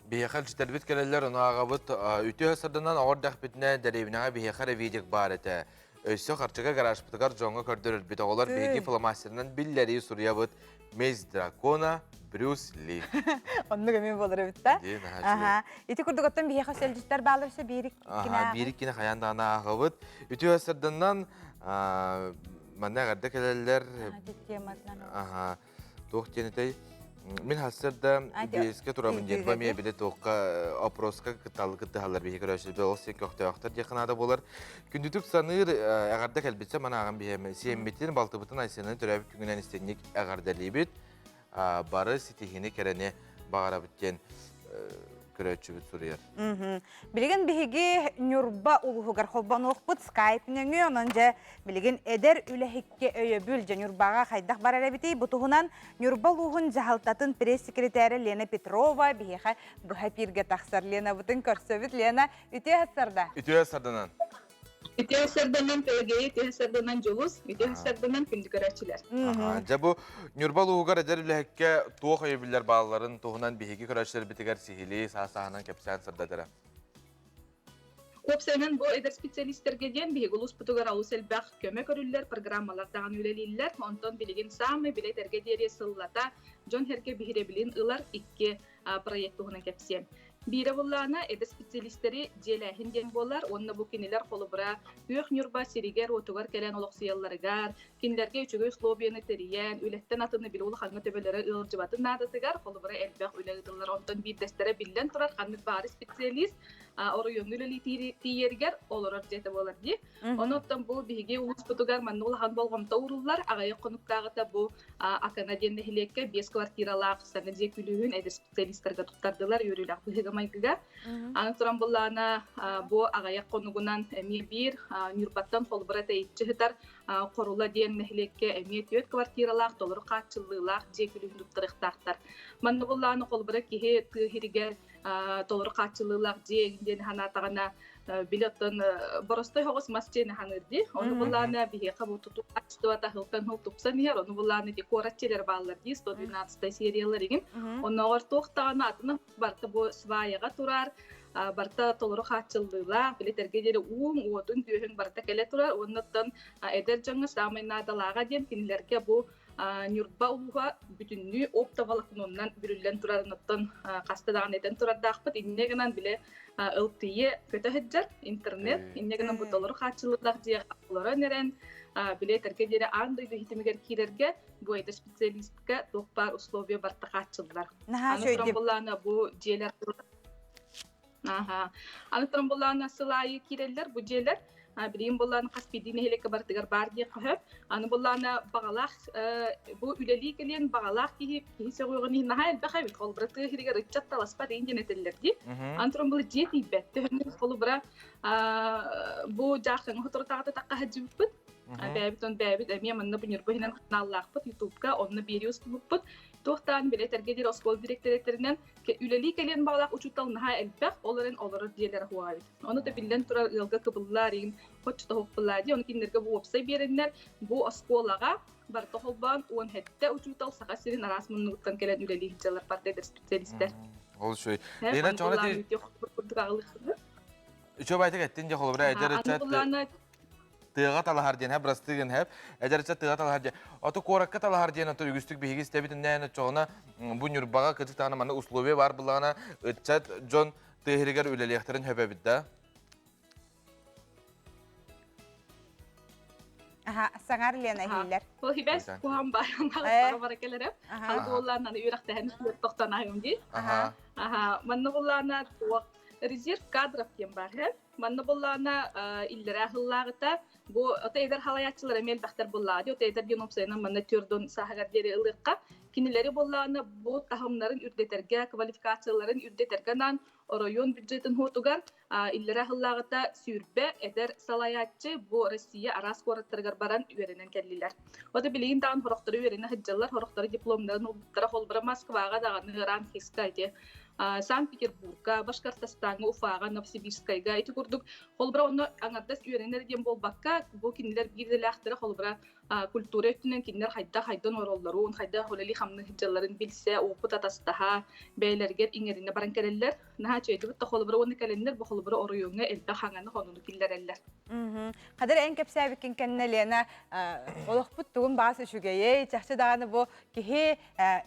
Биһиэхэ илдьитэрбит кэлэллэр, ону ааҕабыт. Үтүө сарданан оҕор дэхпитинэ, дэриэбинэҕэ биһиэхэ эрэ видик баар этэ. Өссө харчыга гаражпытыгар дьоҥҥо көрдөрөрбүт. Оҕолор биһиги фломастерынан биллэрии суруйабыт. Месть дракона Брюс Ли. Оннук эмиэ буолар эбит да. Аха. Ити курдук оттон биһиэхэ сөлдьүттэр баалар өссө биир Аха, биир иккини хайаан даҕаны ааҕабыт. Үтүө сарданан манна эҕэрдэ кэлэллэр. Аха. Туох диэн этэй? Мин сарсыарда биэскэ турабын диэн бу эмиэ били туохха опроска кыттыһаллар биһи көрөөччүлэр ол син көхтөөхтөр диэххэ наада буолар. Күндүтүк саныыр эҕэрдэ кэлбитсэ манааҕын биһэм сиэммитин балтыбытын Айсены төрөөбүт күҥүнэн истиҥник эҕэрдэлиибит. Бары ситиһиини кэрэни баҕарабыт диэн көрөөччүбүт суруйар. Билигин биһиги Ньурба улууһугар холбонуохпут скайп нөҥүө, онон дьэ билигин эдэр үлэһиккэ өйөбүл дьэ Ньурбаҕа хайдах барар эбитий? Бу туһунан Ньурба улууһун дьаһалтатын пресс-секретарэ Лена Петрова биһиэхэ быһа эпииргэ тахсар. Ленабытын көрсөбүт. Лена, үтүө сарда. Үтүө сарданан. Үтүө сарданан Пелагея, үтүө сарданан Дьулус, үтүө сарданан күндү көрөөччүлэр. Дьэ бу Ньурба улууһугар эдэр үлэһиккэ туох өйөбүллэр баалларын туһунан биһиги көрөөччүлэрбитигэр сиһилии саас-сааһынан кэпсээн сырдатара. Уопсайынан бу эдэр специалистэргэ диэн биһиги улууспутугар олус элбэх көмө көрүллэр программалар даҕаны үлэлииллэр. Онтон билигин саамай билэ-этэргэ диэри сыллата дьон-сэргэ биһирэбилин ылар икки проект туһунан кэпсиэм. Биирэ буллаана эдэр специалистэри дьиэлээһин диэн буолар уонна бу кинилэр холобура Күөх Ньурба сиригэр-уотугар кэлэн олохсуйалларыгар, кинилэргэ үчүгэй условияны тэрийэн, үлэттэн атыны били улахаҥҥа төбөлөрө ыалдьыбатын наадатыгар холобура элбэх үлэ ыытыллар. Онтон биирдэстэрэ биллэн турар ханнык баары специалист оройуоҥҥа үлэлии тиийэригэр олорор дьиэтэ буолар дии. Онон бу биһиги улууспутугар манна улахан болҕомто ууруллар. Аҕыйах хонуктааҕыта бу Акана диэн нэһилиэккэ биэс квартиралаах саҥа дьиэ күлүүһүн эдэр специалистарга туттардылар үөрүүлээх быһыыга-майгыга. Аны туран буллаана бу аҕыйах хонугунан эмиэ биир Ньурбаттан холобура тэйиччи сытар Хорула диэн нэһилиэккэ эмиэ түөрт квартиралаах толору хааччыллыылаах дьиэ күлүүһүн туттарыахтаахтар. Манна буллаана холобура киһи тыа иһигэр толору хааччыллыылаах дьиэ диэн санаатаҕына били оттон боростой соҕус мас дьиэни ханыыр дии. Ону буллаана биһиэхэ бу тутуу качествота сылтан сыл тупсан иһэр. Ону буллаана ити куорат дьиэлэр бааллар дии 112 сериялар игин. Оннооҕор туох даҕаны атына барыта бу сваяҕа турар, барыта толору хааччыллыылаах, били тэргэ диэри ууҥ, уотун, күөһүҥ барыта кэлэ турар. Уонна оттон эдэр дьоҥҥо саамай наадалааҕа диэн кинилэргэ бу Ньурба улууһа бүтүннүү оптоволокнонунан бүрүллэн турарын оттон хаста даҕаны этэн турардаахпыт. Инньэ гынан бile ЛТЕ көтө сылдьар интернет. Инньэ гынан бу толору хааччыллыылаах дьиэҕэ олорон эрэн бile этэргэ диэри аан дойду иһитимигэр киирэргэ бу эдэр специалистка туох баар условия барыта хааччыллар. Наһаа Аны туран буллаана бу дьиэлэр Аха. Аны туран буллаана сыл аайы киирэллэр бу дьиэлэр. Билигин буллаана хас биирдии нэһилиэккэ барытыгар баар диэххэ сөп. Аны буллаана баҕалаах бу үлэлии кэлиэн баҕалаах киһи киһи сөҕүөҕүн иһин наһаа элбэх эбит. Холобура тыа иһигэр ыччат таласпат иһин диэн этэллэр дии. Аны туран бу дьиэ тиийбэт. Төһөннөн холобура бу дьааххаҥа соторутааҕыта тахха сылдьыбыппыт. Бэйэбит он бэйэбит эмиэ манна бу Ньурба иһинэн ханааллаахпыт Ютубка онно биэрии устубуппут. Туохтаан билэ этэргэ диэри оскуола дириэктэрдэринэн үлэлии кэлиэн баҕалаах учуутал наһаа элбэх, ол эрэн олорор дьиэлэрэ суох эбит. Ону да биллэн турар ыалга кыбыллар иһин хоччотоһукпулаа дии, ону кинилэргэ бу уопсай биэрэннэр бу оскуолаҕа барыта холбоон 17 учуутал Саха сирин араас муннугуттан кэлэн үлэлии сылдьаллар барда эдэр специалистэр. Ол үчүгэй. Лена чоҕуна ти Үчүгэй байтык эттин дьэ холобура эдэр ыччат тыаҕа талаһар диэн бырастыы гын хэп эдэрчэ тыаҕа талаһар диэн ото куоракка талаһар диэн ото үгүстүк биһиги истэбит иннээн оччоҕуна бу Ньурбаҕа кытык даҕаны манна условия баар буллаҕына ыччат дьон тыа иһигэр үлэлиэхтэрин сөп эбит да Аха, саҥар Лена иһиллэр. Ол хибэс куһам бар, бара бара келерем. Халгы боллаан аны үрэхтэһэн тохтон аһым дии. Аха, манна боллаана туох резерв кадров диэн бар, хэ? Манна буллаана иллэрээ сыллааҕыта бу ото эдэр халайааччылар эмиэ элбэхтэр буллаады. Ото эдэр диэн уопсайынан манна төрдүн сааһыгар диэри ылыахха. Кинилэри буллаана бу таһымнарын үрдэтэргэ, квалификацияларын үрдэтэргэ анаан оройуон бюджетын хуотугар иллэрээ сыллааҕыта 20 эдэр салайааччы бу Россия араас куораттарыгар баран үөрэнэн кэллилэр. Ото билигин даҕаны сорохтору үөрэнэ сылдьаллар, сорохтору дипломнарын ылбыттара, холбура Москваҕа даҕаны Ранхиска ити Санкт-Петербургка, Башкортостаҥҥа, Уфаҕа, Новосибирскайга ити курдук холобура онно аҥардас үөрэнэр диэн буолбакка, бу кинилэр биир идэлээхтэрэ холобура культура өттүнэн кинилэр хайдах хайдан олороллорун, хайдах үлэлии-хамныы сылдьалларын билсэ, опыт атастаһа, бэйэлэригэр иҥэринэ баран кэлэллэр. Наһаа үчүгэйдик да холобура уонна кэлэннэр бу холобура оройуоҥҥа элбэх хаҥаны хонуну киллэрэллэр. Хадыр эн кэпсээбиккин кэннэ Лена олохпут тугун баас үчүгэйэй, чахчы даҕаны бу киһи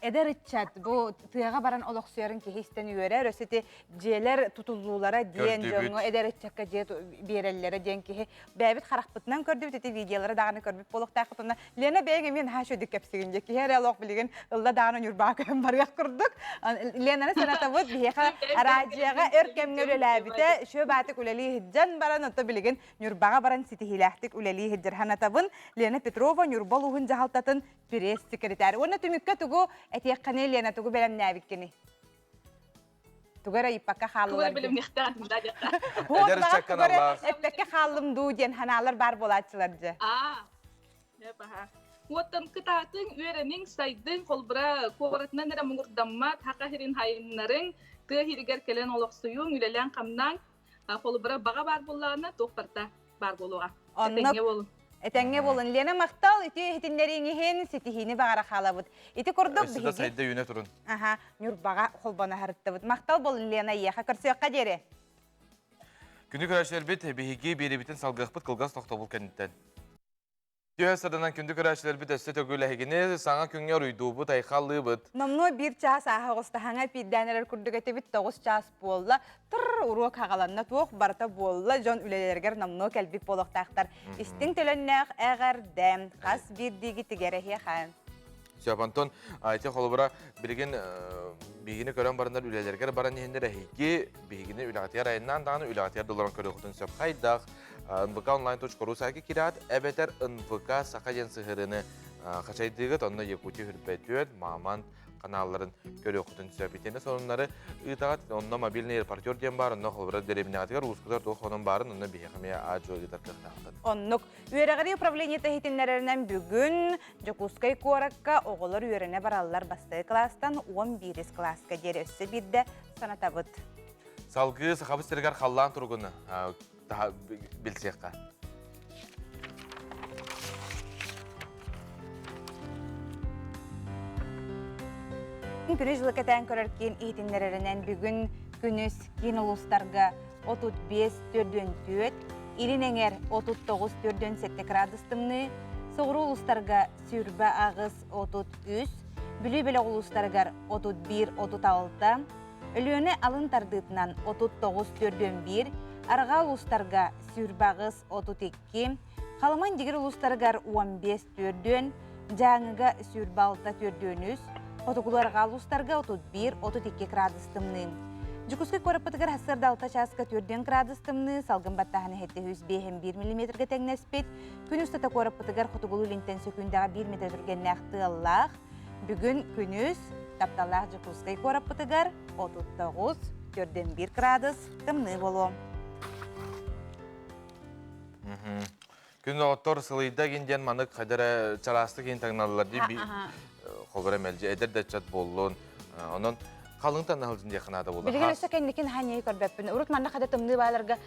эдэр ыччат бу тыаҕа баран олохсуйарын киһи истэн үөрэр, өссө ити дьиэлэр тутуллуулара диэн дьоҥҥо эдэр ыччакка дьиэ биэрэллэрэ диэн киһи бэйэбит харахпытынан көрдүбүт ити видеолары даҕаны көрбүт буолуохтаахпыт уонна Лена бэйэҥ эмиэ наһаа үчүгэйдик кэпсигин дьэ киһи эрэ олох билигин ылла даҕаны Ньурбаҕа көһөн барыах курдук Ленаны санатабыт биһиэхэ араадьыйаҕа өр кэмҥэ үлэлээбитэ үчүгэй баатык үлэлии сылдьан баран онто билигин Ньурбаҕа баран ситиһиилээхтик үлэлии сылдьар санатабын Лена Петрова Ньурба улууһун дьаһалтатын пресс-секретарь уонна түмүккэ тугу этиэххиний Лена тугу бэлэмнээбиккиний Тугу эрэ ыйыппакка хааллылар. Тугу эрэ бэлэмниэхтээх да диэххэ. Эдэр ыччакка аналлаах. Эппэккэ хааллым дуу диэн ханаалар баар буолааччылар дьэ. Аа, баһа. Уоттан кытаатыҥ, үөрэниҥ, сайдыҥ, холбура куоратынан эрэ муҥурдаммат, хака сирин хайыннарыҥ, тыа сиригэр кэлэн олохсуйуҥ, үлэлээн-хамнааҥ. Холобура баҕа баар буоллаҕына, туох барыта баар буолуоҕа. Этэҥҥэ буолун. Этэҥҥэ буолун. Лена махтал үтүө иһитиннэрииҥ иһин ситиһиини баҕара хаалабыт. Ити курдук Өссө да сайда үүнэ турун. Аха, Ньурбаҕа холбоно сырыттыбыт. Махтал буолун Лена эйиэхэ көрсүөххэ диэри. Күнү көрөөччүлэрбит биһиги биэриибитин салгыахпыт кылгас тохтобул кэнниттэн. Түһэ саданан күндү көрөөччүлэрбит өссө төгүл эһигини саҥа күҥҥэ уруйдуубут, айхаллыыбыт. Номнуо биир чаас ааһа оҕустаһаҥа пиирдээн эрэр курдук этибит, 9 чаас буолла. Тыр уруок хаҕаланна туох барыта буолла, дьон үлэлэригэр номнуо кэлбит буолуохтаахтар. Истиҥ төлөннөөх эҕэрдэ, хас биирдиигитигэр эһиэхэ. Сөп, Антон, ити холобура билигин биһигини көрөн бараннар үлэлэригэр баран иһиннэр эһиги биһигини үлэҕитигэр айаннаан даҕаны үлэҕитигэр да олорон көрүөххүтүн сөп. Хайдах нвк онлайн.ру саайка киирээт эбэтэр нвк саха диэн сыһыарыыны хачайдыыгыт, онно Якутия Хүрбэтүөт, Мамонт каналларын көрүөххүтүн сөп. Итиэннэ сонуннары ыытаҕыт, онно мобильный репортер диэн баар, онно холобура дэриэбинэҕитигэр уускутар туох онон баарын, онно биһиэхэ эмиэ аа-дьуо ыытар кыахтааххыт. Оннук. Үөрэҕирии управлениета иһитиннэрэринэн бүгүн Дьокуускай куоракка оҕолор үөрэнэ бараллар бастакы кылаастан 11 кылааска диэри өссө биирдэ санатабыт. Салгыы Сахабыт сиригэр халлаан туругун билсиэххэ. Күнү жылы кэтээн көрөр киин иһитиннэрэринэн бүгүн күнүс киин улуустарга 35 44, илин эҥэр 39 47 градус тымныы, соҕуруу улуустарга 28 33, Бүлүү бөлөх улуустарыгар 31 36, Өлүөнэ алын тардыытынан 39 41, арҕаа улуустарга 28 32, Халыма Индигир улуустарыгар 15 4, Дьааҥыга 26 43, хотугулуу-арҕаа улуустарга 31 32 градус тымныы. Дьокуускай куораппытыгар сарсыарда 6 чааска 4 градус тымныы, салгын баттааһын 705 миллиметргэ тэҥнэспит. Күн устата куораппытыгар хотугулуу-илинтэн сөкүүндэҕэ 1 метр түргэннээх тыаллаах. Бүгүн күнүс тапталлаах Дьокуускай куораппытыгар 39 41 градус тымныы буолуо. Күн оҕоттор сылыйда гин диэн манык хайдара чараастык иин таҥналлар дии холбора мэлдьи эдэр да ыччат буоллун. Онон халыҥ танаһылдьын диэххэ наада буолар. Билигин өссө кэнникин хаанньайы көрбөппүн. Урут манна хада тымныы бааларга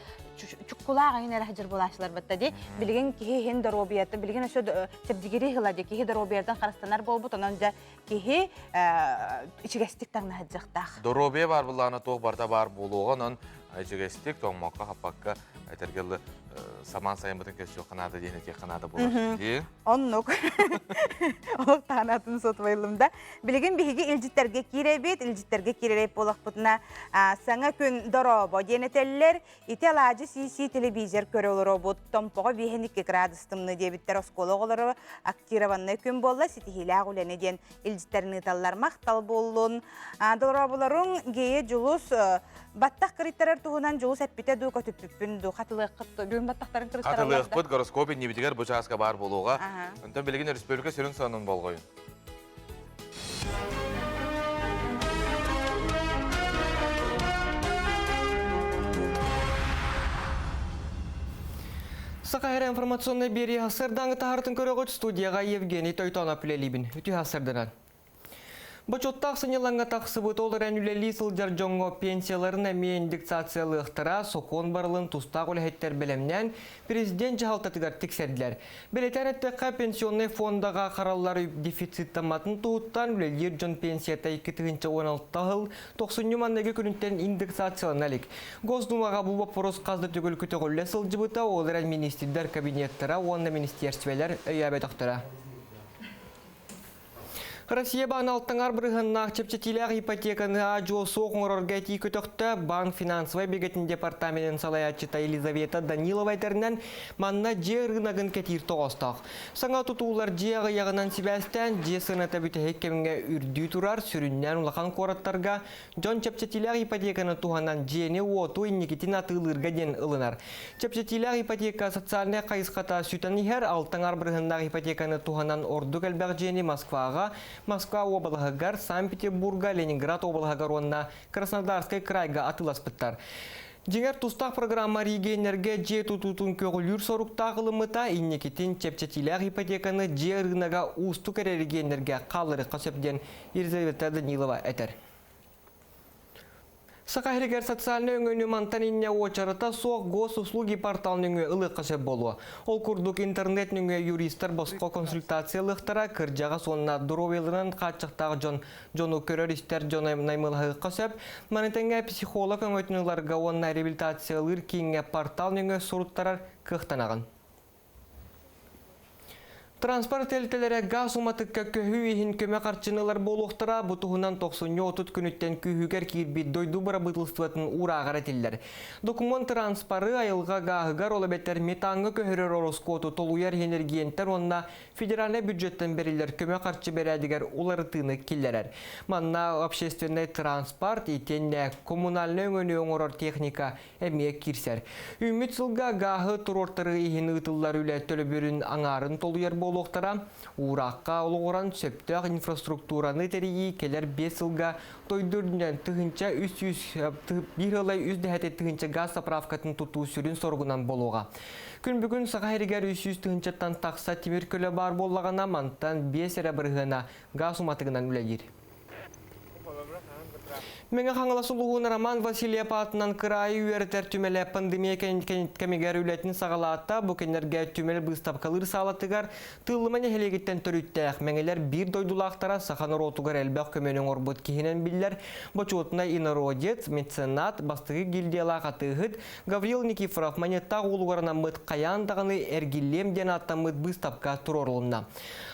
чуккулаах айын эрэ хадьыр буолааччылар батта дии. Билигин киһи иһин доруобуйата, билигин өссө чэбдигирии ыла дии. Киһи доруобуйатын харыстанар буолбут, онон дьэ киһи ичигэстик таҥнаһыдьахтаах. Доруобуйа баар буллаҕына туох барыта баар буолуоҕа, онон ичигэстик, тоҥмокко, хаппакка этэргэ дылы. Самаан сайыммытын көрсүөххэ наада диэн этиэххэ наада буолар. Дии. Оннук. Олох таанатын сотвайлым да. Билигин биһиги илдьиттэргэ киирэбит, илдьиттэргэ киирэрэй буолахпытына саҥа күн дорообо диэн этэллэр. Ити алаадьы сии-сии телевизор көрө олоробут. Томпоҕо 5-2 градус тымныы диэбиттэр оскуола оҕолоро актированнай күн буолла ситиһиилээх үлэни диэн илдьиттэрин ыыталлар. Махтал буоллун. Дорооболоруҥ Гея Дьулус баттах кырыйтарар туһунан Дьулус эппитэ дуу көтүппүппүн дуу хатылыаххыт бүгүн баттахтарын кырыттараллар Хатылыахпыт гороскоп иннибитигэр бу чааска баар буолуоҕа. Онтон билигин өрөспүүбүлүкэ сүрүн сонун болҕойун. Саха Сирэ информационнай биэрии сарсыардааҥы таһаартын көрөҕүт студияҕа Евгений Тойтонов үлэлиибин. Үтүө сарсыарданан. Бочуоттаах сынньалаҥҥа тахсыбыт, ол эрэн үлэлии сылдьар дьоҥҥо пенсияларын эмиэ индексациялыахтара, сокуон барылын тустаах үлэһиттэр бэлэмнээн, президент дьаһалтатыгар тиксэрдилэр. Бэлиэтээн эттэххэ, пенсионнай фондаҕа хараллар үп дефициттамматын туһуттан үлэлиир дьон пенсията 2016 сыл тохсунньу маҥнайгы күнүттэн индексациялана илик. Госдумаҕа бу боппуруос хас да төгүл көтөҕүллэ сылдьыбыта, ол эрэн министрдэр кабинеттара уонна министиэрстибэлэр өйөөбөтөхтөрө. Россия баан алтаҥар бырыһыаннаах чэпчэтиилээх ипотеканы аа-дьуо суох оҥорорго этии көтөхтө. Банк финансовай бигэтин департаменын салайааччыта Елизавета Данилова этэринэн, манна дьиэ ырыынагын кэтиир тоҕоостоох. Саҥа тутуулар дьиэ аҕыйаҕынан сибээстээн, дьиэ сыаната бүтэһик кэмҥэ үрдүү турар, сүрүннээн улахан куораттарга Дьон чэпчэтиилээх ипотеканы туһанан дьиэни-уоту инникитин атыылыырга диэн ылынар. Чэпчэтиилээх ипотека социальнай хайысхата сүтэн иһэр, алтаҥар бырыһыннаах ипотеканы туһанан ордук элбэх дьиэни Москваҕа, Москва уобалаһыгар, Санкт-Петербурга, Ленинград уобалаһыгар уонна Краснодарскай крайга атыыласпыттар. Дьиҥэр тустаах программа регионнарга дьиэ тутуутун көҕүлүүр соруктаах ылыммыта, инникитин чэпчэтиилээх ипотеканы дьиэ ырыынага уустук эрэ регионнарга хаалларыахха сөп диэн Елизавета Данилова этэр. Саха сиригэр социальнай өҥөнү мантан инньэ уочарата суох госуслуги портал нөҥүө ылыахха сөп буолуо. Ол курдук интернет нөҥүө юристар босхо консультация ылыахтара, кырдьаҕас уонна доруобуйаларынан хааччахтаах дьон дьону көрөр-истэр дьону наймылаһыахха сөп. Маны тэҥэ психолог өҥөтүн ыларга уонна реабилитациялыыр кииҥҥэ портал нөҥүө суруттарар кыахтанаҕын. Транспорт тэрилтэлэрэ гаас уматыкка көһүү иһин көмө харчыны ылар буолуохтара. Бу туһунан тохсунньу 30 күнүттэн күүһүгэр киирбит дойду бырабыыталыстыбатын уурааҕар этиллэр. Докумуон транспоры айылҕа гааһыгар, ол эбэтэр метаҥҥа көһөрөр ороскуоту толуйар иһин эргиэнтэн уонна федеральнай бюджеттан бэриллэр көмө харчы бэрээдэгэр уларытыыны киллэрэр. Манна общественнай транспорт итиэннэ коммунальнай өҥөнү оҥорор техника эмиэ киирсэр. Үүммүт сылга гааһы туруортарыы иһин ыытыллар үлэ төлөбүрүн аҥаарын толуйар буолуохтара. Уураахха олоҕуран сөптөөх инфраструктураны тэрийии кэлэр 5 сылга дойду үрдүнэн 1300 биир ылай үс дэһэти тыһыынча гаас заправкатын тутуу сүрүн соругунан буолуоҕа. Күн бүгүн Саха сиригэр 300 тыһыынчаттан тахса тимир көлө баар буоллаҕына, мантан 5 эрэ бырыһыана гаас уматыгынан үлэлиир. Мэҥэ Хаҥалас улууһун Роман Васильев аатынан кыраайы үөрэтэр түмэлэ пандемия кэмигэр үлэтин саҕалаата. Бу күннэргэ түмэл быыстапкалыыр саалатыгар Тыыллыма нэһилиэгиттэн төрүттээх мэҥэлэр биир дойдулаахтара саха норуотугар элбэх көмөнү оҥорбут киһинэн биллэр бочуотунай инородец, меценат, бастакы гильдиялаах атыыһыт Гаврил Никифоров Манеттаах уолугар анаммыт «Хайаан даҕаны эргиллиэм» диэн ааттаммыт быыстапка туруорулунна.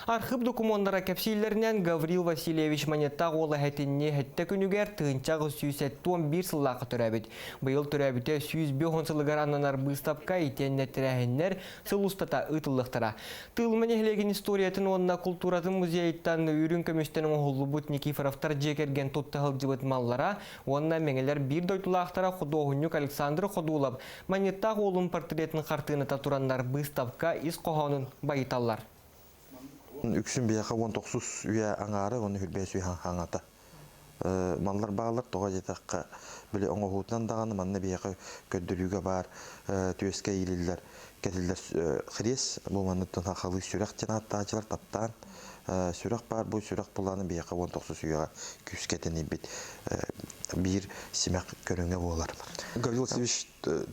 Архыып докумуоннара кэпсииллэринэн, Гаврил Васильевич Манеттаах уола этинни сэттэ күнүгэр 1871 сыллаахха төрөөбүт. Быйыл төрөөбүтэ 105 сылыгар ананар быыстапка итиэннэ тэрээһиннэр сыл устата ыытыллыахтара. Тыылма нэһилиэгин историятын уонна култууратын музейыттан үрүҥ көмүстэн оҥоһуллубут Никифоровтар дьиэ кэргэн тутта сылдьыбыт маллара уонна мэҥэлэр биир дойдулаахтара худуоһунньук Александр Ходулов Манньыттаах уолун портретын хартыыната тураннар быыстапка ис хоһоонун байыталлар. Үксүн биһиэхэ уон тохсус үйэ аҥаара уонна хүрбэс үйэ хаҥата маллар бааллар. Тоҕо диэтэххэ, били оҥоһуутунан даҕаны манна биһиэхэ көрдөрүүгэ баар түөскэ иилиллэр, кэтиллэр хириэс бу манныттан сахалыы сүрэх диэн ааттааччылар таптаан сүрэх баар бу сүрэх булааны биһиэхэ уон тохсус үйэҕэ күүскэ тэнийбит биир симэх көрүҥэ буолар. Гаврил Васильевич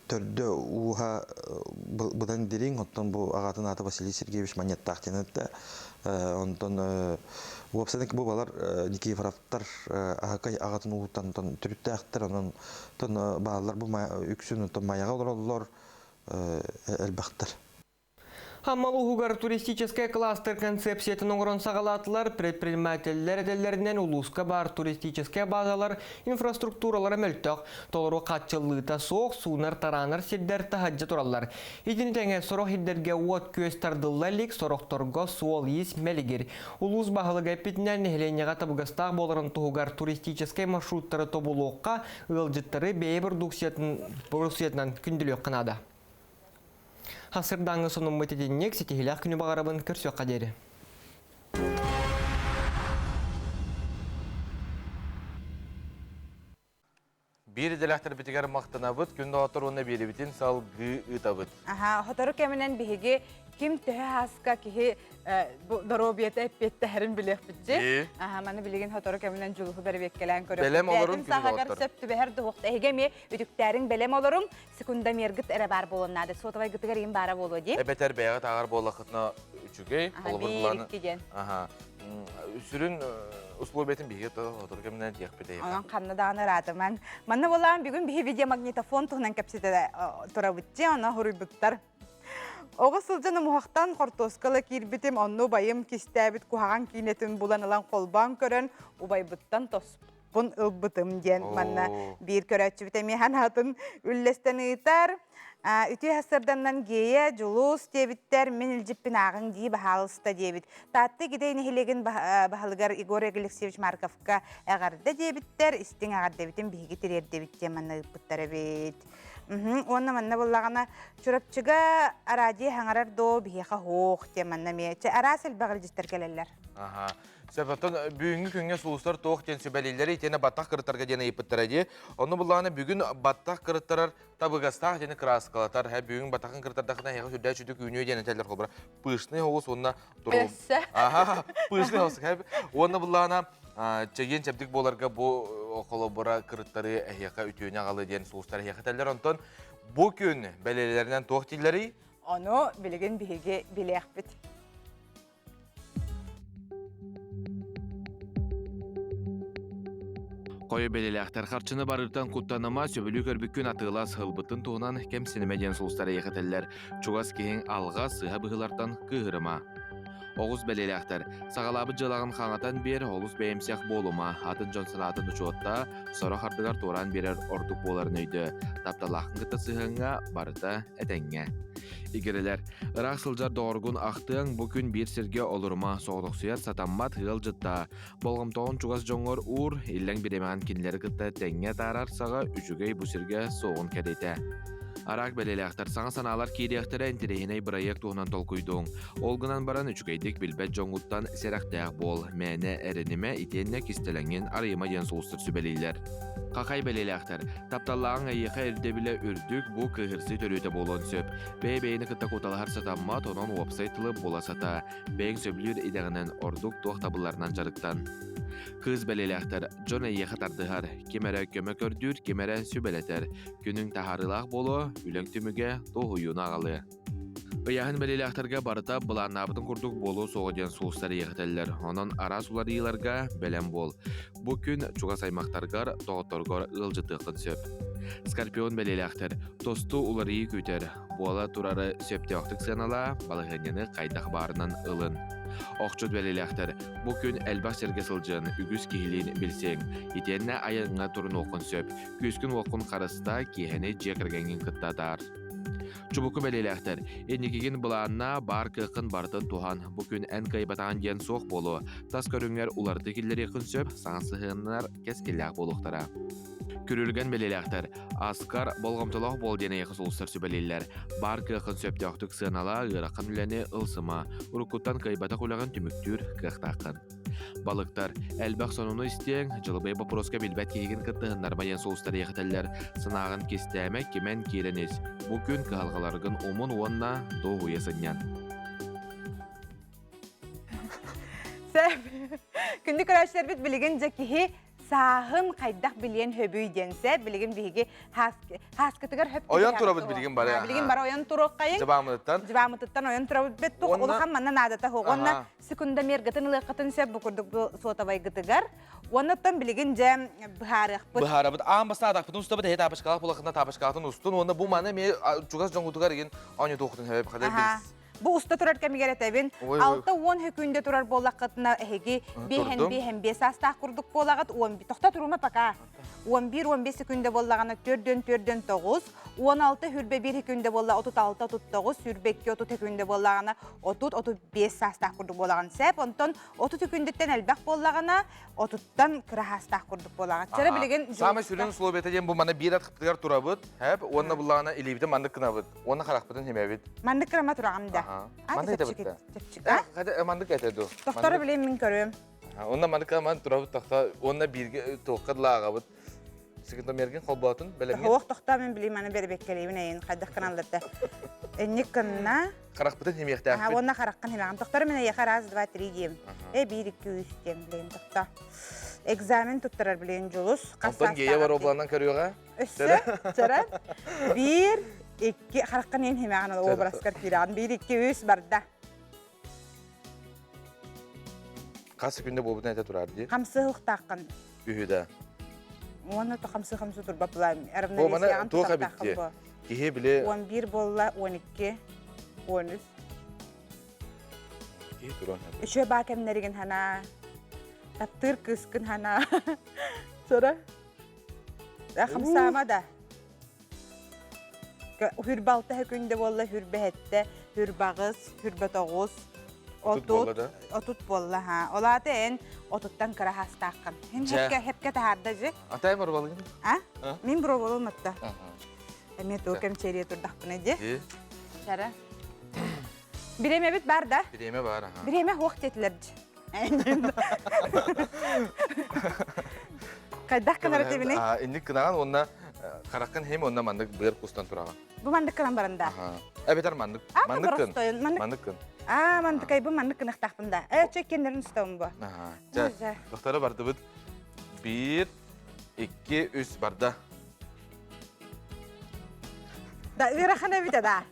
төрдө ууһа быдан дириҥ, оттон бу аҕатын аата Василий Сергеевич Манньыаттаах диэн этэ. Онтон уопсайынан бу балар Никифоровтар аһакай аҕатын ууһуттан төрүттээхтэр, онон бааллар бу үксүн онтон Майаҕа олороллор. элбэхтэр. Амма улууһугар туристическай кластер концепциятын оҥорон саҕалаатылар. Предпринимателлэр этэллэринэн улууска баар туристическай базалар инфраструктуралара мөлтөх, толору хааччыллыыта суох, суунар-тараанар сирдэр таһырдьа тураллар. Итини тэҥэ сорох сирдэргэ уот-күөс тардылла илик, сорохторго суол-иис мэлигир. Улуус баһылыга эппитинэн, нэһилиэнньэҕэ табыгастаах буоларын туһугар туристическай маршруттары тобулуохха, ыалдьыттары бэйэ продукциятынан күндүлүөххэ наада. Хасырдааҥҥы сонуммут итинник ситиһилээх күнү баҕарабын көрсүөххэ диэри. Биир идэлээхтэрбитигэр махтанабыт, күн доҕоттор уонна биэрибитин салгыы ыытабыт. Аха, сотору кэминэн биһиги ким төһө ааска киһи бу доруобуйата эппиэттэһэрин билиэхпит дии. Аха, маны билигин сотору кэминэн дьулуһу бэрэбиэккэлээн көрүөхпүт. Бэлэм олорун Бэйэтин күн саһагар доҕоттор. сөп түбэһэр дуһуохта. Эһиги эмиэ үтүктээриҥ бэлэм олоруҥ, секундомергыт эрэ баар буолуон наада. Сотовайгытыгар иин баара буолуо дии. Эбэтэр бэйэҕит ааҕар буоллаххытына үчүгэй. Аха, Холобур биир, былааны. икки диэн. Аха. Сүрүн условиятын биһиги сотору кэминэн диэхпит эйиэхэ. Онон ханна даҕаны ыраатымаҥ. Манна буолаан бүгүн биһи видеомагнитофон туһунан кэпсэтэ турабыт дии, онно суруйбуттар. Оҕо сылдьан умуһахтан хортуоскала киирбитим, онно убайым кистээбит куһаҕан киинэтин булан ылан холбоон көрөн, убайбыттан тоспун ылбытым диэн манна биир көрөөччүбүт эмиэ санаатын үллэстэн ыытар. Үтүө сарсыарданнан Гея, Дьулус диэбиттэр, мин илдьиппин ааҕыҥ дии баһаалыста диэбит. Таатта Игидэй нэһилиэгин баһылыгар Егор Алексеевич Марковка эҕэрдэ диэбиттэр, истиҥ эҕэрдэбитин биһиги тириэрдэбит диэн манна ыыппыттар эбит. Уонна манна буллаҕына Чурапчыга араадьыйа хаҥарар доо биһиэхэ һуох диэн манна эмиэ араас элбэх илдьиттэр кэлэллэр. Аха. Сөп, оттон бүгүҥҥү күҥҥэ сулустар туох диэн сүбэлииллэрий итиэннэ баттах кырыттарга диэн ыйыппыттара дии. Онно буллаҕына бүгүн баттах кырыттарар табыгастаах диэни кырааскалатар. Һэ, бүгүн баттахын кырыттардахына эһиэхэ сүрдээх үчүгэй үүнүө диэн этэллэр холобура. Пышный оҕус уонна туру. Өссө. Аха, пышный оҕус. Уонна буллаҕына чэгиэн чэбдик буоларга бу холобура кырыттары эһиэхэ үтүөнү аҕалы диэн сулустар эһиэхэ этэллэр. Онтон бу күн бэлиэлэринэн туох дииллэрий? Ону билигин биһиги билиэхпит. Хойу бэлиэлээхтэр харчыны барыыртан куттаныма, сөбүлүү көрбүккүн атыылас, ылбытын туһунан кэмсинимэ диэн сулустар эйиэхэтэллэр. Чугас киһиҥ алҕас, сыһа быһыылартан кыыһырыма. Оҕус бэлиэлээхтэр, саҕалаабыт дьыалаҕын хаҥатан биэр, олус бэйэмсэх буолума, атын дьон санаатын учуоттаа, сорох ардыгар туораан биэрэр ордук буоларын өйдөө. Тапталааххын кытта сыһыаҥҥа барыта этэҥҥэ. Игирэлэр, ыраах сылдьар доҕоргун ахтыаҥ, бу күн биир сиргэ олорума, соҕотохсуйар сатаммат ыалдьыттаа. Болҕомтоҕун чугас дьоҥҥор уур, иллэҥ бириэмэҕин кинилэри кытта тэҥҥэ атаарар саҕа үчүгэй бу сиргэ суоҕун кэриэтэ. Араак бэлиэлээхтэр саҥа санаалар киириэхтэрэ интэриэһинэй бырайыак туһунан толкуйдуоҥ. Ол гынан баран үчүгэйдик билбэт дьоҥҥуттан сэрэхтээх буол, мээнэ эрэнимэ итиэннэ кистэлэҥҥин арыйыма диэн сулустар сүбэлииллэр. Хахай бэлиэлээхтэр, тапталлааҕыҥ эйиэхэ ирдэбилэ үрдүк, бу кыыһырсыы төрүөтэ буолуон сөп. Бэйэ-бэйэни кытта куоталаһар сатаммат, онон уопсай тылы була сатаа. Бэйэҥ сөбүлүүр идэҕинэн ордук туох табылларынан дьарыктан. Кыыс бэлиэлээхтэр, дьон эйиэхэ тардыһар, ким эрэ көмө көрдүүр, ким эрэ сүбэлэтэр. Күнүҥ таһаарыылаах буолуо, үлэҥ түмүгэ туоһуйууну аҕалыа. Ыйааһын бэлиэлээхтэргэ барыта былааннаабытын курдук буолуо суоҕа диэн сулустар иэхэтэллэр. Онон араас уларыйыыларга бэлэм буол. Бу күн чугас аймахтаргар, доҕотторгор ыалдьытыаххын сөп. Скорпион бэлиэлээхтэр тосту уларыйыы күүтэр. Буола турары сөптөөхтүк сыаналаа, балаһыанньаны хайдах баарынан ылын. Охчут бэлиэлээхтэр бу күн элбэх сиргэ сылдьыан, үгүс киһилиин билсиэҥ. Итиэннэ айаҥҥа турунуоххун сөп. Күүскүн-уоххун харыстаа, киэһэни дьиэ кэргэҥҥин кытта атаар. Чубуку бэлиэлээхтэр, инникигин былааннаа, баар кыаххын барытын туһан. Бу күн эн кыайбатаҕын диэн суох буолуо. Тас көрүҥҥэр уларытыы киллэриэххин сөп, саҥа сыһыаннар кэскиллээх буолуохтара. Күрүлгэн бэлиэлээхтэр, аскар болҕомтолоох буол диэн эйиэхэ сулустар сүбэлииллэр. Баар кыаххын сөптөөхтүк сыаналаа, ыарахан үлэни ылсыма. Уруккуттан кыайбатах үлэҕин түмүктүүр кыахтааххын. Балыктар, элбэх сонуну истиэҥ, дьылыбай боппуруоска билбэт киһигин кыттыһыннарма диэн сулустар иэхэтэллэр. Санааҕын кистээмэ, кимэн киирэн ис. Бу күн кыһалҕаларгын умун уонна дуоһуйа сынньан. Сөп. Күндү көрөөччүлэрбит билигин дьэ киһи сааһын хайдах билиэн хөбүй диэн сэ билигин биһиги хааскытыгар хөп Ойон турабыт билигин бары. Билигин бары ойон туруоххайын. Дьыбаамытыттан. Дьыбаамытыттан ойон турабыт бет тух улахан манна наадата хоҕ. Онна секундомергытын ылыаххытын сөп бу курдук бу суотабайгытыгар. Оннуттан билигин дьэ быһаарыахпыт. Быһаарабыт. Аан бастаан атахпытын устабыт, эһи таапачкалаах булахына таапачкаатын устун. Уонна бу маны эмиэ чугас дьоҥҥутугар игин оонньотуоххутун сөп. Хата билс. Бу уста турар кэмигэр этэбин, 60 хөкүүндэ турар буоллаххытына эһиги биэһэн биэһэн биэс саастаах курдук буолаҕыт, он тохто турума пока. 11-15 секүндэ буоллаҕына төрдөн төрдөн 9, 16 хүрбэ 1 секүндэ буолла 36 39, сүрбэкки 30 секүндэ буоллаҕына 30 35 саастаах курдук буолаҕын сэп. Онтон 30 секүндэттэн элбэх буоллаҕына отуттан кыра хаастаах курдук буолаҕыт. Чара билигин Саамай сүрүн условията диэн бу мана биир атахпытыгар турабыт, хэп, уонна буллаҕына илиибитин маннык гынабыт, уонна харахпытын химэбит. Маннык кырама тураҕым да. Маннык этэбит да. Хата маннык этэ ду. Тохтору билем мин көрүөм. Онна маннык ман турабыт тохто, уонна биирге туохха длааҕабыт. Секундомерген холбоотун бэлэмҥин. Хоох тохтоо мен билим аны бэрбеккэлиибин эйин хайдах кыналларда. Энник кынна. Харахпытын химиэхтээхпит. Уонна хараххын химэҕин. Тохтору мен эйиэхэ раз, два, три диэм. Э, биир, икки, үс диэм билин тохто. Экзамен туттарар билин Дьулус. Онтон гея воробуланан көрүөҕэ. Өссө, чара. Биир, икки, хараххын эн химэҕин образкар киирэҕин. Биир, икки, үс барда. Хас күндэ буолбутун этэ турар дии. Хамсыһыктааххын. Үһү да. Уонна то хамсы хамсы турба пулаем. Бу маны туох эбит дии. Киһи били 11 буолла, 12, 13. Киһи туран. Үчүө баа кэмнэригин хана. Таптыыр кыыскын хана. Сора. Хамсаама да. Хүрбалта күндэ буолла, хүрбэһэттэ, хүрбаҕыс, хүрбэтоҕус, отут, отут буолла ха. Ол аата эн отуттан кыра хаастааххын. Хин хепке хепке таһаарда же. Атай барбалыгын? А? Мин броболум атта. Эмиэ туу кэмчиэрие турдахпына ди. Чара. Биремебит бар да? Биреме бар, аха. Биреме хуох диэтилер Хайдах гынар этибиний? Инник гынаҕын уонна хараххын хем уонна маннык быар кустан тураҕын. Бу маннык гынан баран да. Эбэтэр маннык. Маннык гын. Маннык гын. Аа, мандыкай бу маннык гынахтаахпын да. Э, чэ кеннерин устабын бу. Чэ, доктора бардыбыт. Биир, икки, үс барда. Да, ыарахан эбит да.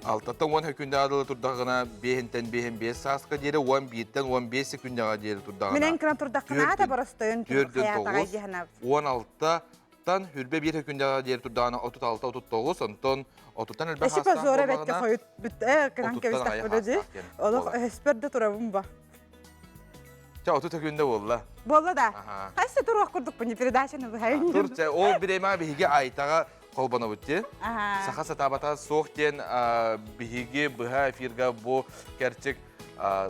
Алтаттан уон күндэҕэ дылы турдаҕына биэһинтэн биэһин биэс сааска диэри, уон бииртэн уон биэс секүндэҕэ диэри турдаҕына. Минэн кына турдаххына аата боростойун Төрдүн тоҕус, уон алтаттан хүрбэ биир күндэҕэ диэри турдаҕына отут алта отут тоҕус, онтон отуттан элбэх Эси хаастаах позора бэккэ буоллаҕына хойут бүт э кынан кэбистэхпинэ дии. Олох өһөспөр да турабын ба. Чэ, отут күндэ буолла. Буолла да. Хайсы туруох курдукпун передачаны быһайын. Тур, чэ, ол бириэмэҕэ биһиги Айтаҕа холбонобут дии. Саха сатаабата суох диэн биһиги быһа эфирга бу кэрчик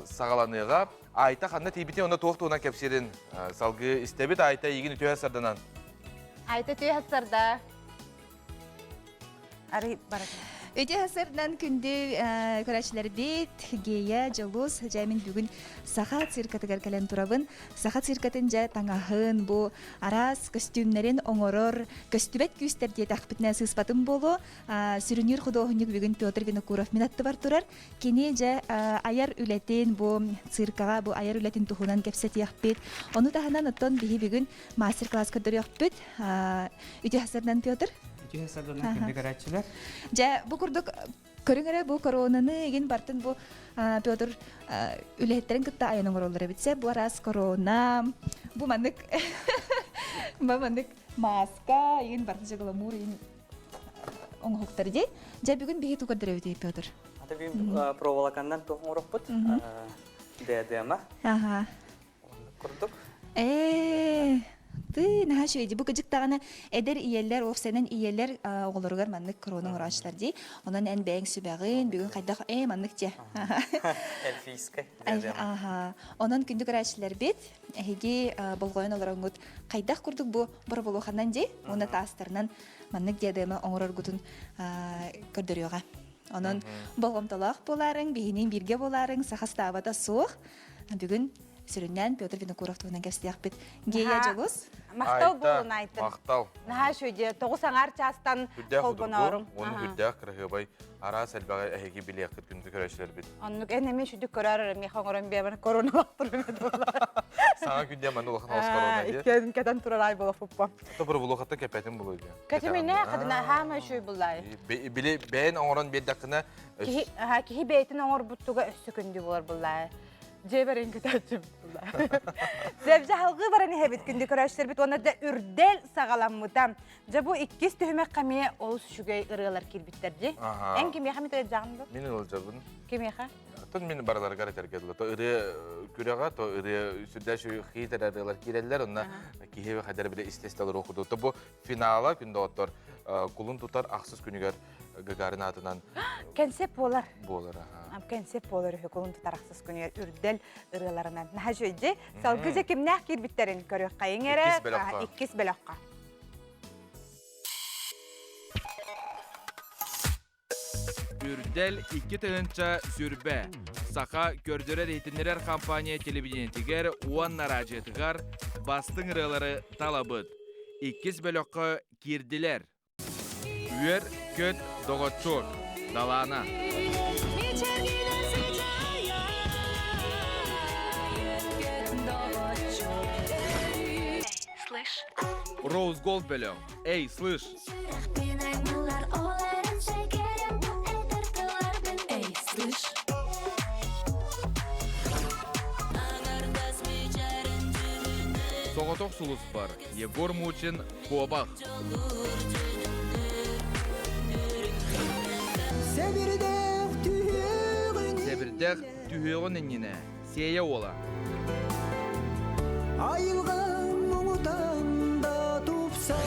саҕаланыаҕа. Айта ханна тиийбитин онно туох туһунан кэпсиирин салгыы истэбит. Айта эйигин үтүө сарданан. Айта үтүө сарда. Арый баратын. Үтүө сырдан күндү көрөөччүлэрбит, Гея, Дьулус, дьэ мин бүгүн саха циркатыгар кэлэн турабын. Саха циркатын дьэ таҥаһын, бу араас көстүүмнэрин оҥорор көстүбэт күүстэр диэтэхпитинэ сыыспатым буолуо. Сүрүннүүр худуоһунньук бүгүн Петр Винокуров мин аттыбар турар. Кини дьэ айар үлэтин, бу циркаҕа бу айар үлэтин туһунан кэпсэтиэхпит. Ону таһынан оттон биһи бүгүн мастер-класс көрдөрүөхпүт. Үтүө сардан Петр. Үтүө сардан күндү көрөөччүлэр. Дьэ, бу курдук көрүҥ эрэ бу коронаны игин бартын бу Петр үлэһиттэрин кытта айан оҥороллор эбит. Бу араас корона, бу маннык бу маннык маска, игин бартын жыгыламур игин оҥоһуктар дии. Дьэ, бүгүн биһи ту көрдөрөбүт Петр. Ата бүгүн проволоканнан туох оҥорохпут? Диадема. Ага. Курдук. Ээ, ты наһаа үчүгэй дии. Бу кыдьык даҕаны эдэр ийэлэр, уопсайынан ийэлэр оҕолоругар маннык корона оҥорооччулар дии. Онон эн бэйэҥ сүбэҕин, бүгүн хайдах ээ маннык дьэ. Эльфийскэй диадема. Аха. Онон күндү көрөөччүлэрбит, эһиги болҕойон олороҥҥут хайдах курдук бу боробулуоханан дии уонна таастарынан маннык диадема оҥороргутун көрдөрүөҕэ. Онон болҕомтолоох буолаарыҥ, биһинин бииргэ буолаарыҥ, саха ставата суох. Бүгүн. Сүрүннээн Петр Винокуров туһунан кэпсиэхпит. Гея Дьолус. Махтал буолун Айтын. Махтал. Наһаа үчүгэй. Тоҕус аҥаар чаастан холбонорум. Оны үрдээх кыраһыабай араас элбэҕи эһиги билиэххит күндү көрөөччүлэрбит. Оннук эн эмиэ сүдүк көрөр миэхэ оҥорон биэбэр корона лахтырым Саҥа күндэ манна улахан олус корона дии. Иккен кэтэн турар ай буолуохпуппа. Тобур булуохаттан кэпэтин булуй дии. Кэтиминэ хадына хаама үчүгэй буллай. Били бэйэн оҥорон биэрдэххинэ Киһи киһи бэйэтин оҥорбуттуга өссө күндү буолар буллай. Дьиэбэр көтөөччүм. Сөбдьэ халгыы баран иһэбит күндү көрөөччүлэрбит уонна да үрдэл саҕаламмыта. Дьэ бу иккис түһүмэххэ эмиэ олус үчүгэй ырыалар киирбиттэр дии. Эн кимиэхэ эмит ыалдьаҕын дуо? Мин ыалдьабын. Кимиэхэ? Оттон мин барыларыгар этэргэ дылы. То ырыа күрэҕэ, то ырыа сүрдээх хиитэр ырыалар киирэллэр, онно киһи хайдара билэ истэ-истэ олоруох курдук. То бу финала күн доҕоттор кулун тутар ахсыс күнүгэр Гагарин аатынан Кэнсиэп буолар. Буолар, аха. Кэнсиэп буолар үһү кулун тутар ахсыс күнүгэр үрдэл ырыаларынан. Наһаа үчүгэй Салгыы дьэ кимнээх киирбиттэрин көрүөххэйиҥ эрэ. Иккис бөлөххө. Иккис бөлөххө. Үрдэл 2000 сүрбэ. Саха көрдөрөр иһитиннэрэр компания телевидениетигэр уонна радиотыгар бастыҥ ырыалары талабыт. Иккис бөлөххө киирдилэр. Үөр, көт, доҕоччуок, Далаана. Слышь? Роуз Голд бөлөх. Эй, слышь! Эй, слышь? Соҕотох сулус бар. Егор Мучин, Куобах. Сэбирдэх түһүөҕүн иннинэ Сиэйэ уола. Айылҕам муҥутан да тупса.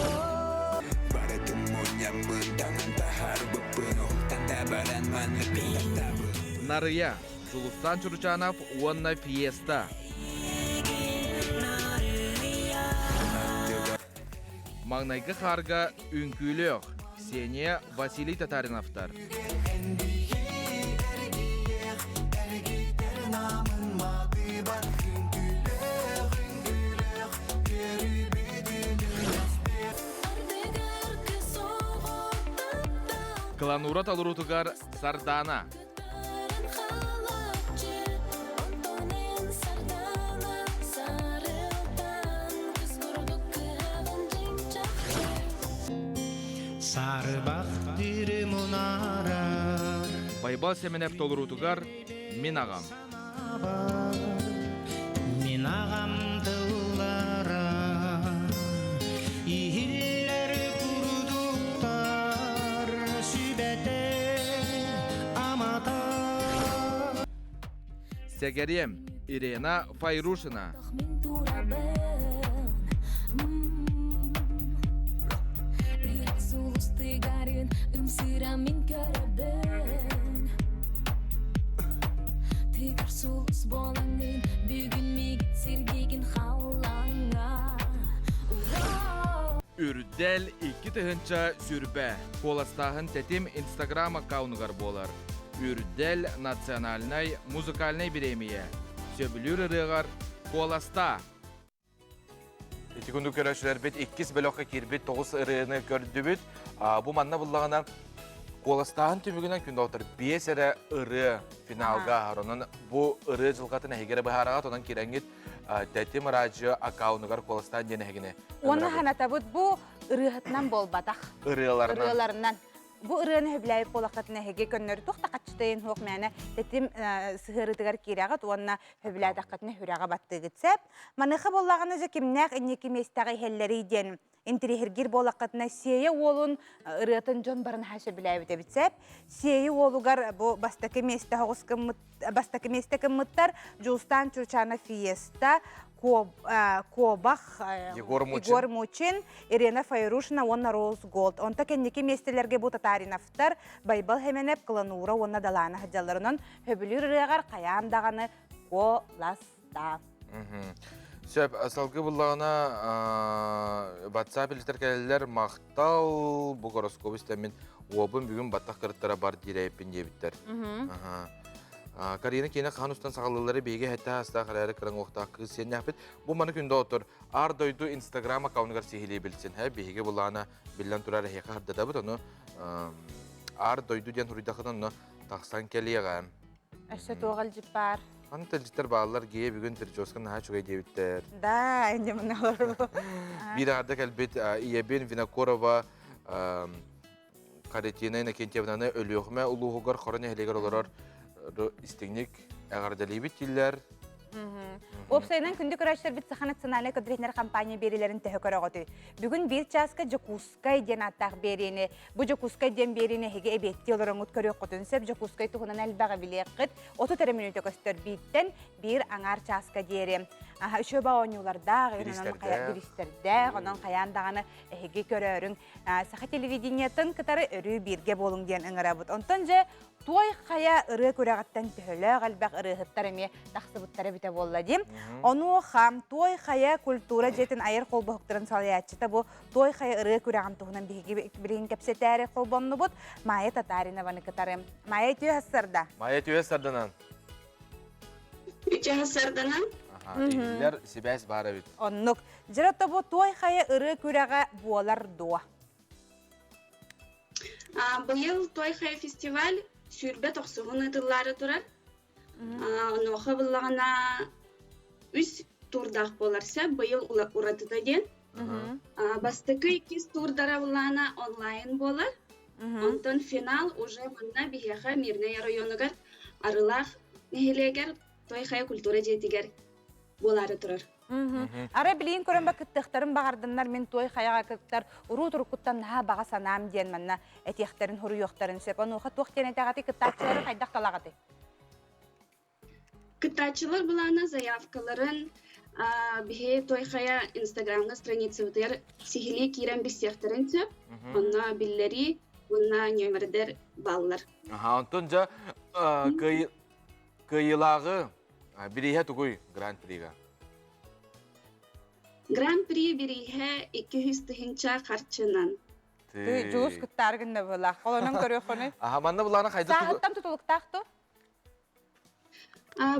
Барытын мунньаммын таҥан таһаарбыппын Оһуктан да баран маннык таптаабын Нарыйа, Дьулустаан Чуручанов уонна Фиеста. Маҥнайгы хаарга үҥкүүлүөх Ксения Василий Татариновтар. Кланура толоруутугар Сардаана. Сарыбах дири мунарар. Байбал Семенев толоруутугар Мин аҕам. Мин аҕам тыллара иһиллэр курдуктар сүбэтэ амата. Сэгэриэм Ирена Файрушина. Ымсыыра мин көрөбүн Тыгар сулус буолаҥҥын Бүгүн миигин сирдиигин халлааҥҥа Үрдэл 2000 сүрбэ. Куоластааһын тэтим Инстаграм аккаунугар буолар. Үрдэл национальнай музыкальнай бириэмийэ. Сөбүлүүр ырыаҕар куоластаа. Ити күндү көрөөччүлэрбит иккис бөлөххө киирбит тоҕус ырыаны көрдүбүт. Бу манна буллаҕына куоластааһын түмүгүнэн күн доҕоттор биэс эрэ ырыа финалга аһар. Онон бу ырыа дьылҕатын эһигэрэ быһаараҕат, онон кирэҥҥит Тэтим радио аккаунугар куоластаан диэн эһигини Уонна ханатабыт бу ырыаһытынан буолбатах. Ырыаларынан. Ырыаларынан. Бу ырыаны сөбүлээбит буолаххытына эһиги көннөрү туох да хаччытайын суох мээнэ тэтим сыһыарыытыгар киирэҕит уонна сөбүлээтэххитинэ сүрэҕэ баттыыгыт сөп. Маныаха буоллаҕына дьэ кимнээх инники миэстэҕэ иһэллэрий диэн интириэһиргиир буоллаххытына Сиэйэ уолун ырыатын дьон бары наһаа сөбүлээбит эбит сөп. Сиэйэ уолугар бу бастакы миэстэ соҕус гыммыт бастакы миэстэ гыммыттар Дьулустаан Чурчана Фиеста, Куобах, Егор Мучин. Егор Мучин, Ирина Файрушина уонна Роуз Голд. Онто кэнники миэстэлэргэ бу Татариновтар, Байбал Хеменеп, Кланура уонна Далаана сылдьалларынан сөбүлүүр ырыаҕар хайаан даҕаны куоласта. Сөп, салгыы буллаҕына WhatsApp илдьитэр кэлэллэр махтал бу гороскобу истэммин уобун бүгүн баттах кырыттара бар диэрэйпин диэбиттэр. Карина киэнэ хаан устан саҕалыыллары биһиги хэттэ аастаах эрээри кыраҥуохтаах кыыс сиэннээхпит. Бу маны күндэ отор Аар дойду Инстаграм аккаунугар сиһилии билсин. Биһиги былаана биллэн турар эһиэхэ хардатабыт. Ону Аар дойду диэн суруйдаххытына онно тахсан кэлиэҕэ. Өссө туох илдьит баар? Аны тылдьыттар бааллар, Гея бүгүн прическа наһаа үчүгэй диэбиттэр. Да, инде мына Биир аарда кэлбит ийэбин Винокурова Каретина Иннокентьевнаны Өлүөхүмэ улууһугар Хоро нэһилиэгэр олорор истиҥник эҕэрдэлиибит дииллэр. Уопсайынан күндү көрөөччүлэрбит Саха национальнай көрдөрүнэр компания биэриилэрин төһө көрөҕүтүй? Бүгүн биир чааска Дьокуускай диэн ааттаах биэриини, бу Дьокуускай диэн биэриини эһиги эбиэттии олороҥҥут көрүөххүтүн сөп. Дьокуускай туһунан элбэҕи билиэххит. 30 эрэ мүнүүтэ көстөр бииртэн биир аҥаар чааска диэри. Үчүөбэ оонньуулардаах, биристэрдээх, онон хайаан даҕаны эһиги көрөөрүҥ. Саха телевидениетын кытары өрүү бииргэ буолуҥ диэн ыҥырабыт. Онтон дьэ Туой Хайа ырыа күрэҕиттэн төһөлөөх элбэх ырыаһыттар эмиэ тахсыбыттара эбитэ буолла дии. Онуоха Туой Хайа культура дьиэтин айар холбоһуктарын салайааччыта бу Туой Хайа ырыа күрэҕин туһунан биһиги билигин кэпсэтээри холбоннубут Майя Татаринованы кытары. Майя үтүө сарда. Майя үтүө сарданан. Үтүө сарданан. Иһиллэр сибээс баар эбит. Оннук. Дьэ тобу Туой Хайа ырыа күрэҕэ буолар дуо? Быйыл Той Хайа фестиваль 29-ун ыытыллаары турар. Онуоха буллаҕына үс туурдаах буолар сөп. Быйыл уратыта диэн. Бастакы иккис туурдара буллаҕына онлайн буолар. Онтон финал уже манна биһиэхэ Мирнэй оройуонугар Арылаах нэһилиэгэр Той Хайа культура дьиэтигэр буолаары турар. Арай билигин көрөн ба кыттыахтарын баҕардыннар мин туой хайаҕа кыттар уруу туруккуттан наһаа баҕа санаам диэн манна этиэхтэрин хоруйуохтарын сөп. Онуоха туох диэн этэҕитий кыттааччылары хайдах талаҕытый? Кыттааччылар былаана заявкаларын биһи Той Хайа Инстаграмҥа страницабытыгар сиһилии киирэн билсиэхтэрин сөп. Онно биллэрии уонна нүөмэрдэр бааллар. Аха, онтон дьэ Кыайыылааҕы бирииһэ тугуй Гран-прига? Гран-при бирииһэ 200 тыһыынча харчынан. Дьулус кыттаар гынна быһылаах. Холонон көрүөххүнүй? Аха, манна былаана хайда Сааһыттан тутулуктаах ту?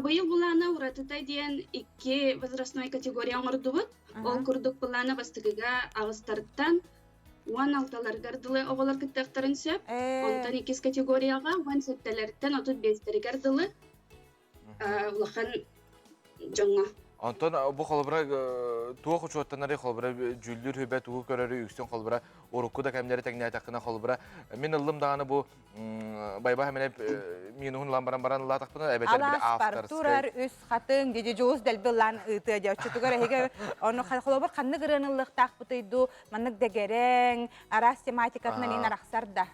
Быйыл былаана уратыта диэн икки возрастной категория оҥордубут. Ол курдук былаана бастакыга аҕыстарыттан 16-ларыгар дылы оҕолор кыттыахтарын сөп. Онтон иккис категорияҕа 17-лэриттэн 35-тэригэр дылы улахан дьоҥҥо. Онтон бу холобура туох учуоттанары холобура дьүүллүүр сүбэ тугу көрөрү үксүн холобура урукку да кэмнэри тэҥнээтэххинэ холобура мин ыллым даҕаны бу Байба хэмэнэ минуһун ылан баран баран ылаатахпына эбэтэр били Алааспар турар үс хатыҥ диди дьулус дэлби ыллаан ыытыа дьэ оччотугар эһиги ону холобур ханнык ырыаны ыллыахтаахпытый дуу маннык дэгэрэҥ араас тематикатынан ин арахсар да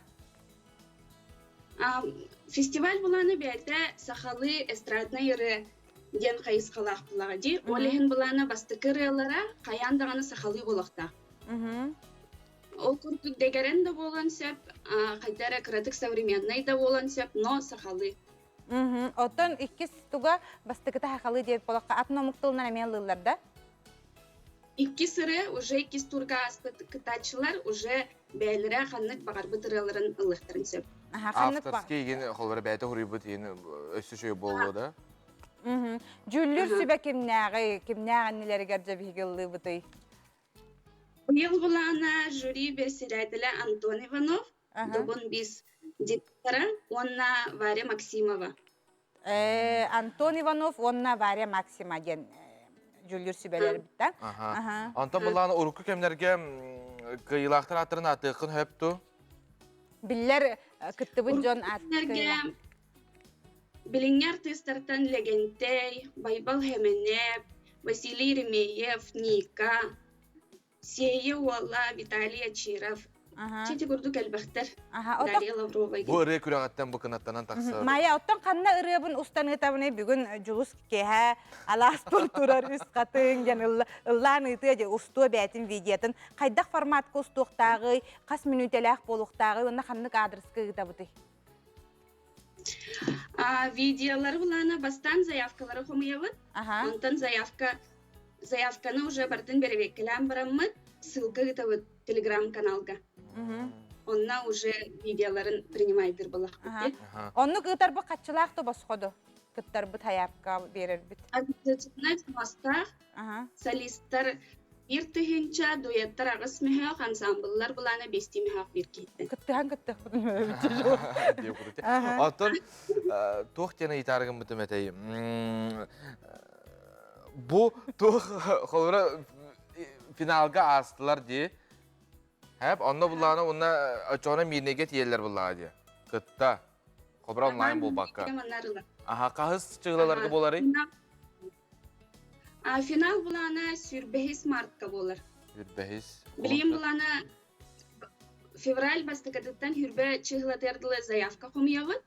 Фестиваль былааны бэйэтэ сахалыы эстраднай ырыа диэн хайысхалаах булаҕа дии. Ол иһин былаана бастакы ырыалара хайаан даҕаны сахалыы буолуохтаах. Ол курдук дэгэрэн да буолуон сөп, хайда эрэ кыратык современнай да буолуон сөп, но сахалыы. Оттон иккис туга бастакыта сахалыы диэбит буолахха атын омук тылынан эмиэ ыллыыллар да? Иккис ырыа уже иккис турга ааспыт кыттааччылар уже бэйэлэрэ ханнык баҕарбыт ырыаларын ылыахтарын сөп. Авторский игин холобура бэйэтэ хуруйбут игин өссө үчүгэй буолуо да? Дьүүллүүр сүбэ кимнээҕий, кимнээх иннилэригэр дьэ биһиги ыллыыбытый? Быйыл былаана жюри бэрэссэдээтэлэ Антон Иванов, Добун Бис директора уонна Варя Максимова. Антон Иванов уонна Варя Максима диэн дьүүллүүр сүбэлэрбит да. Антон былаана урукку кэмнэргэ кыайыылаахтар ааттарын ааттыаххын сөп ту? Биллэр кыттыбыт дьон ааттыылар. Билиҥҥи артыыстартан Лэгэнтэй, Байбал Хэмэнэп, Василий Еремеев, Ника, Сиэйэ уола Виталий Очиров. Чити курдук элбэхтэр. Дарья Лаврова. Бу ырыа күрэҕиттэн бу кынаттанан тахсар. Майя, оттон ханна ырыабын устан ыытабыный бүгүн Дьулус киэһэ алаас турар үс хатыҥ диэн ыллаан ыытыа дьэ устуо бээтин видеотын хайдах форматка устуохтааҕый, хас мүнүүтэлээх буолуохтааҕый уонна ханнык аадырыска ыытабытый? Видеолары былаана бастаан заявкалары хомуйабыт. Онтон заявка заявканы уже бардын бэрэбиэккэлээн бараммыт, ссылка ыытабыт телеграм-каналга. Онно уже видеоларын принимайдыр булахпыт. Оннук ыытарбыт хаччылаах да босходу кыттарбыт хайаапка биэрэрбит. Организационнай мастаах солисттар биир тыһыынча, дуэттар аҕыс мөһөөх, ансамбллар былаана биэстии мөһөөх биир киһиттэн. Кыттыһан кыттыахпытын Оттон туох диэн ыйытаары гыммытым этэй? Бу туох холобура финалга аастылар дии. Хэп, онно буллаҕына уонна оччоҕуна Миирнэйгэ тиийэллэр буллаҕа дии. Кытта. Холобура онлайн буолбакка. Аха, хаһыс чыгылаларга буоларый? Финал булаана сүүрбэһис мартка буолар. Сүүрбэһис. Билигин булаана февраль бастакытыттан хүрбэ чыһылатыар дылы заявка хомуйабыт.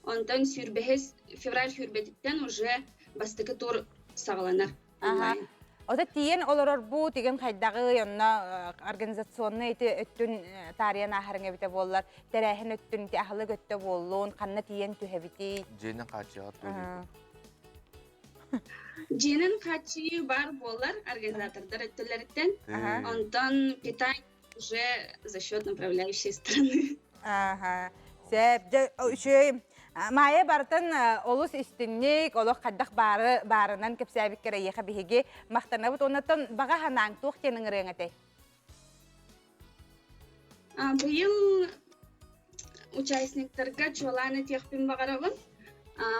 Онтон сүүрбэһис февраль хүрбэтиттэн уже бастакы тур саҕаланар. Онлайн. Ото тиийэн олорорбу тигин хайдаҕый онно организационный ити өттүн таарыйан ааһарыҥ эбитэ буоллар тэрээһин өттүн ити аһылык өттө буоллун ханна тиийэн түһэбитий? Дьиэнэн хааччыйаҕыт дуо? Дьиэнэн хааччыйыы баар буолар организатордар өттүлэриттэн. Онтон питание уже за счет направляющей страны. Аха. Сөп. Дьэ, үчүгэй. Майя барытын олус истинник, олох хайдах баары баарынан кэпсээбиккэр эйиэхэ биһиги махтанабыт. Оннотон баҕа санааҥ туох диэн ыҥырыаҥ этэй? Быйыл участниктарга чуолаан этиэхпин баҕарабын.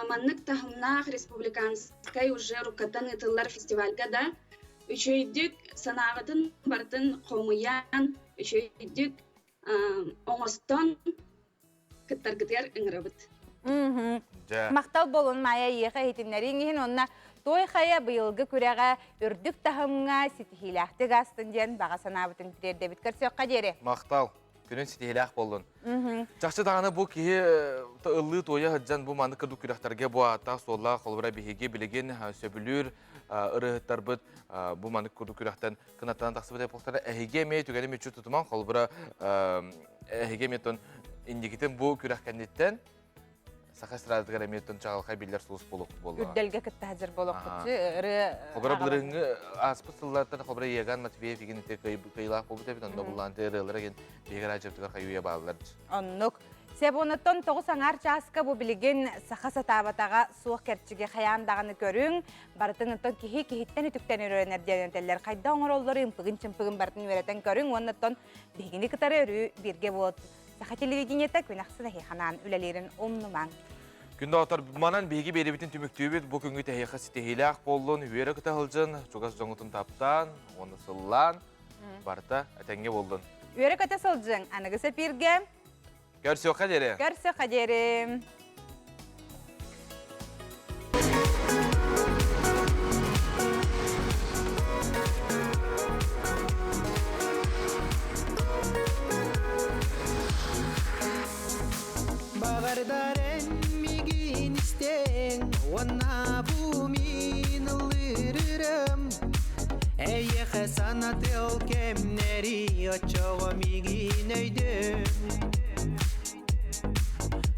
Маннык таһымнаах республиканскай уже рукаттан ыытыллар фестивальга да үчүгэйдик санааҕытын барытын хомуйан, үчүгэйдик оҥостон кыттаргытыгар ыҥырабыт. Махтал болун Майя эйиэхэ иһитиннэрииҥ иһин уонна Той Хайа быйылгы күрэҕэ үрдүк таһымҥа ситиһиилээхтик аастын диэн баҕа санаабытын тириэрдэбит. Көрсүөххэ диэри. Махтал. Күнүн ситиһиилээх буоллун. Чахчы даҕаны бу киһи ыллыы туойа сылдьан бу маннык курдук күрэхтэргэ бу ааттаах суоллаах холобура биһиги билигин сөбүлүүр ырыаһыттарбыт бу маннык курдук күрэхтэн кынаттанан тахсыбыт эпохтара эһиги эмиэ түгэни мүччү тутуман холобура эһиги эмиэ тон инникитин бу күрэх кэнниттэн саха эстрадатыгар эмиэ тон чаҕылхай биллэр сулус буолуохпут буоллаҕа. Үрдэлгэ кытта сылдьар буолуохпут ырыа Холобура былырыыҥҥы ааспыт сыллартан холобура Еган Матвеев игин ити кыайыылаах буолбут эбит онно буллаан ырыалара игин биһиги радиобытыгар хайуйа бааллар. Оннук. Себонаттан тоҕус аҥаар чааска бу билигин саха сатаабатаҕа суох кэрчиги хайаан даҕаны көрүҥ. Барытын оттон киһи киһиттэн үтүктэн өрөөнөр диэн этэллэр. Хайда оҥороллор ымпыгын-чымпыгын барытын үөрэтэн көрүҥ уонна оттон биһигини кытары өрүү бииргэ буолт. Саха телевидениета күн ахсын эһиэхэ үлэлиирин умнумаҥ. Күндү оҕотор, манан биһиги биэрэбитин түмүктүүбүт. Бу күҥҥүт эһиэхэ ситиһиилээх буоллун, үөрэ кыта сылдьын, чугас дьоҥҥутун таптаан, уонна сыллаан, барыта этэҥҥэ буоллун. Үөрэ көтө сылдьыҥ, аныгы сэпииргэ. Көрсүөххэ диэри. Көрсүөххэ диэри. Баҕардар эн мигин истэҥ уонна бу мин ыллыырым Эйиэхэ санатыал кэмнэри оччоҕо мигин өйдөө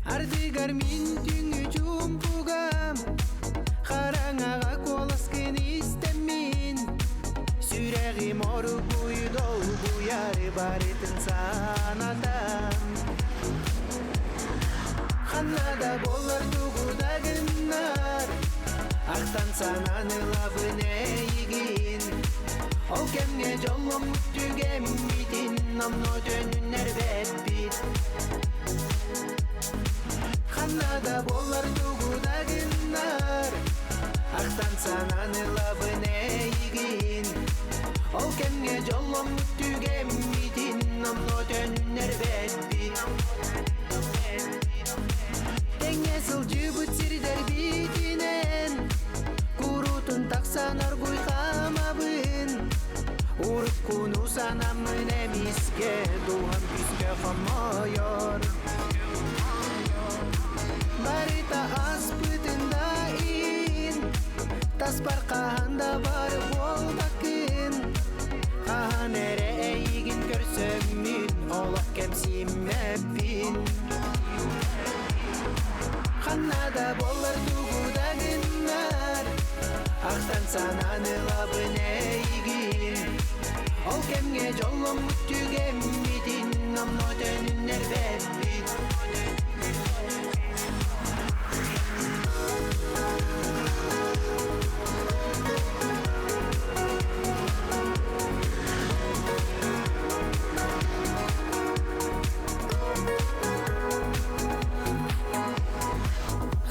Ардыгар мин түҥү чуумпугам Хараҥаҕа куоласкын истэммин Сүрэҕим оргуй долгуйар барытын санатан Ханна да буоллар тугу да гыннар Ахтан санаан ылабын эйигин Ол кэмҥэ дьолломмут түгэммитин Номнуо төнүннэрбэппит Ханна да буоллар тугу да гыннар Ахтан санаан ылабын эйигин Ол кэмҥэ дьолломмут түгэммитин Номнуо төнүннэрбэппит Тэҥҥэ сылдьыбыт сирдэрбитинэн Куруутун тахсан оргуй хаамабын Уруккуну санаммын эмискэ Дууһам күүскэ хомойор Барыта аспытын да иһин Таспар хаһан да бар буолбаккын Хаһан эрэ эйигин көрсөммүн Олох кэмсиммэппин Ханна да буоллар тугу да гыннар Ахтан санаан ылабын эйигин Ол кэмҥэ дьолломмут түгэммитин. номно төнүннэрбэппит.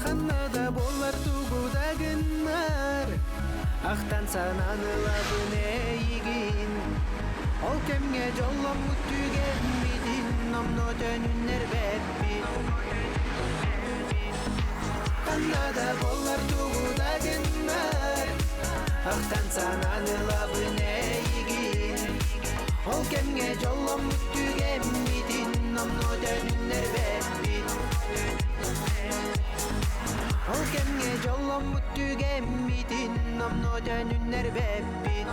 Ханна да болар тугу да гыннар, Ахтан санаан ылабын эйигин. Ол кэмҥэ дьолломмут түгэммитин Номно төнүннэрбэппит. Ханна да болар тугу да гыннар, Ахтан санаан ылабын эйигин. Ол кэмҥэ дьолломмут түгэммитин Номно төнүннэрбэппит. Ол кэмҥэ дьолломмут түгэммитин Номно төнүннэрбэппит.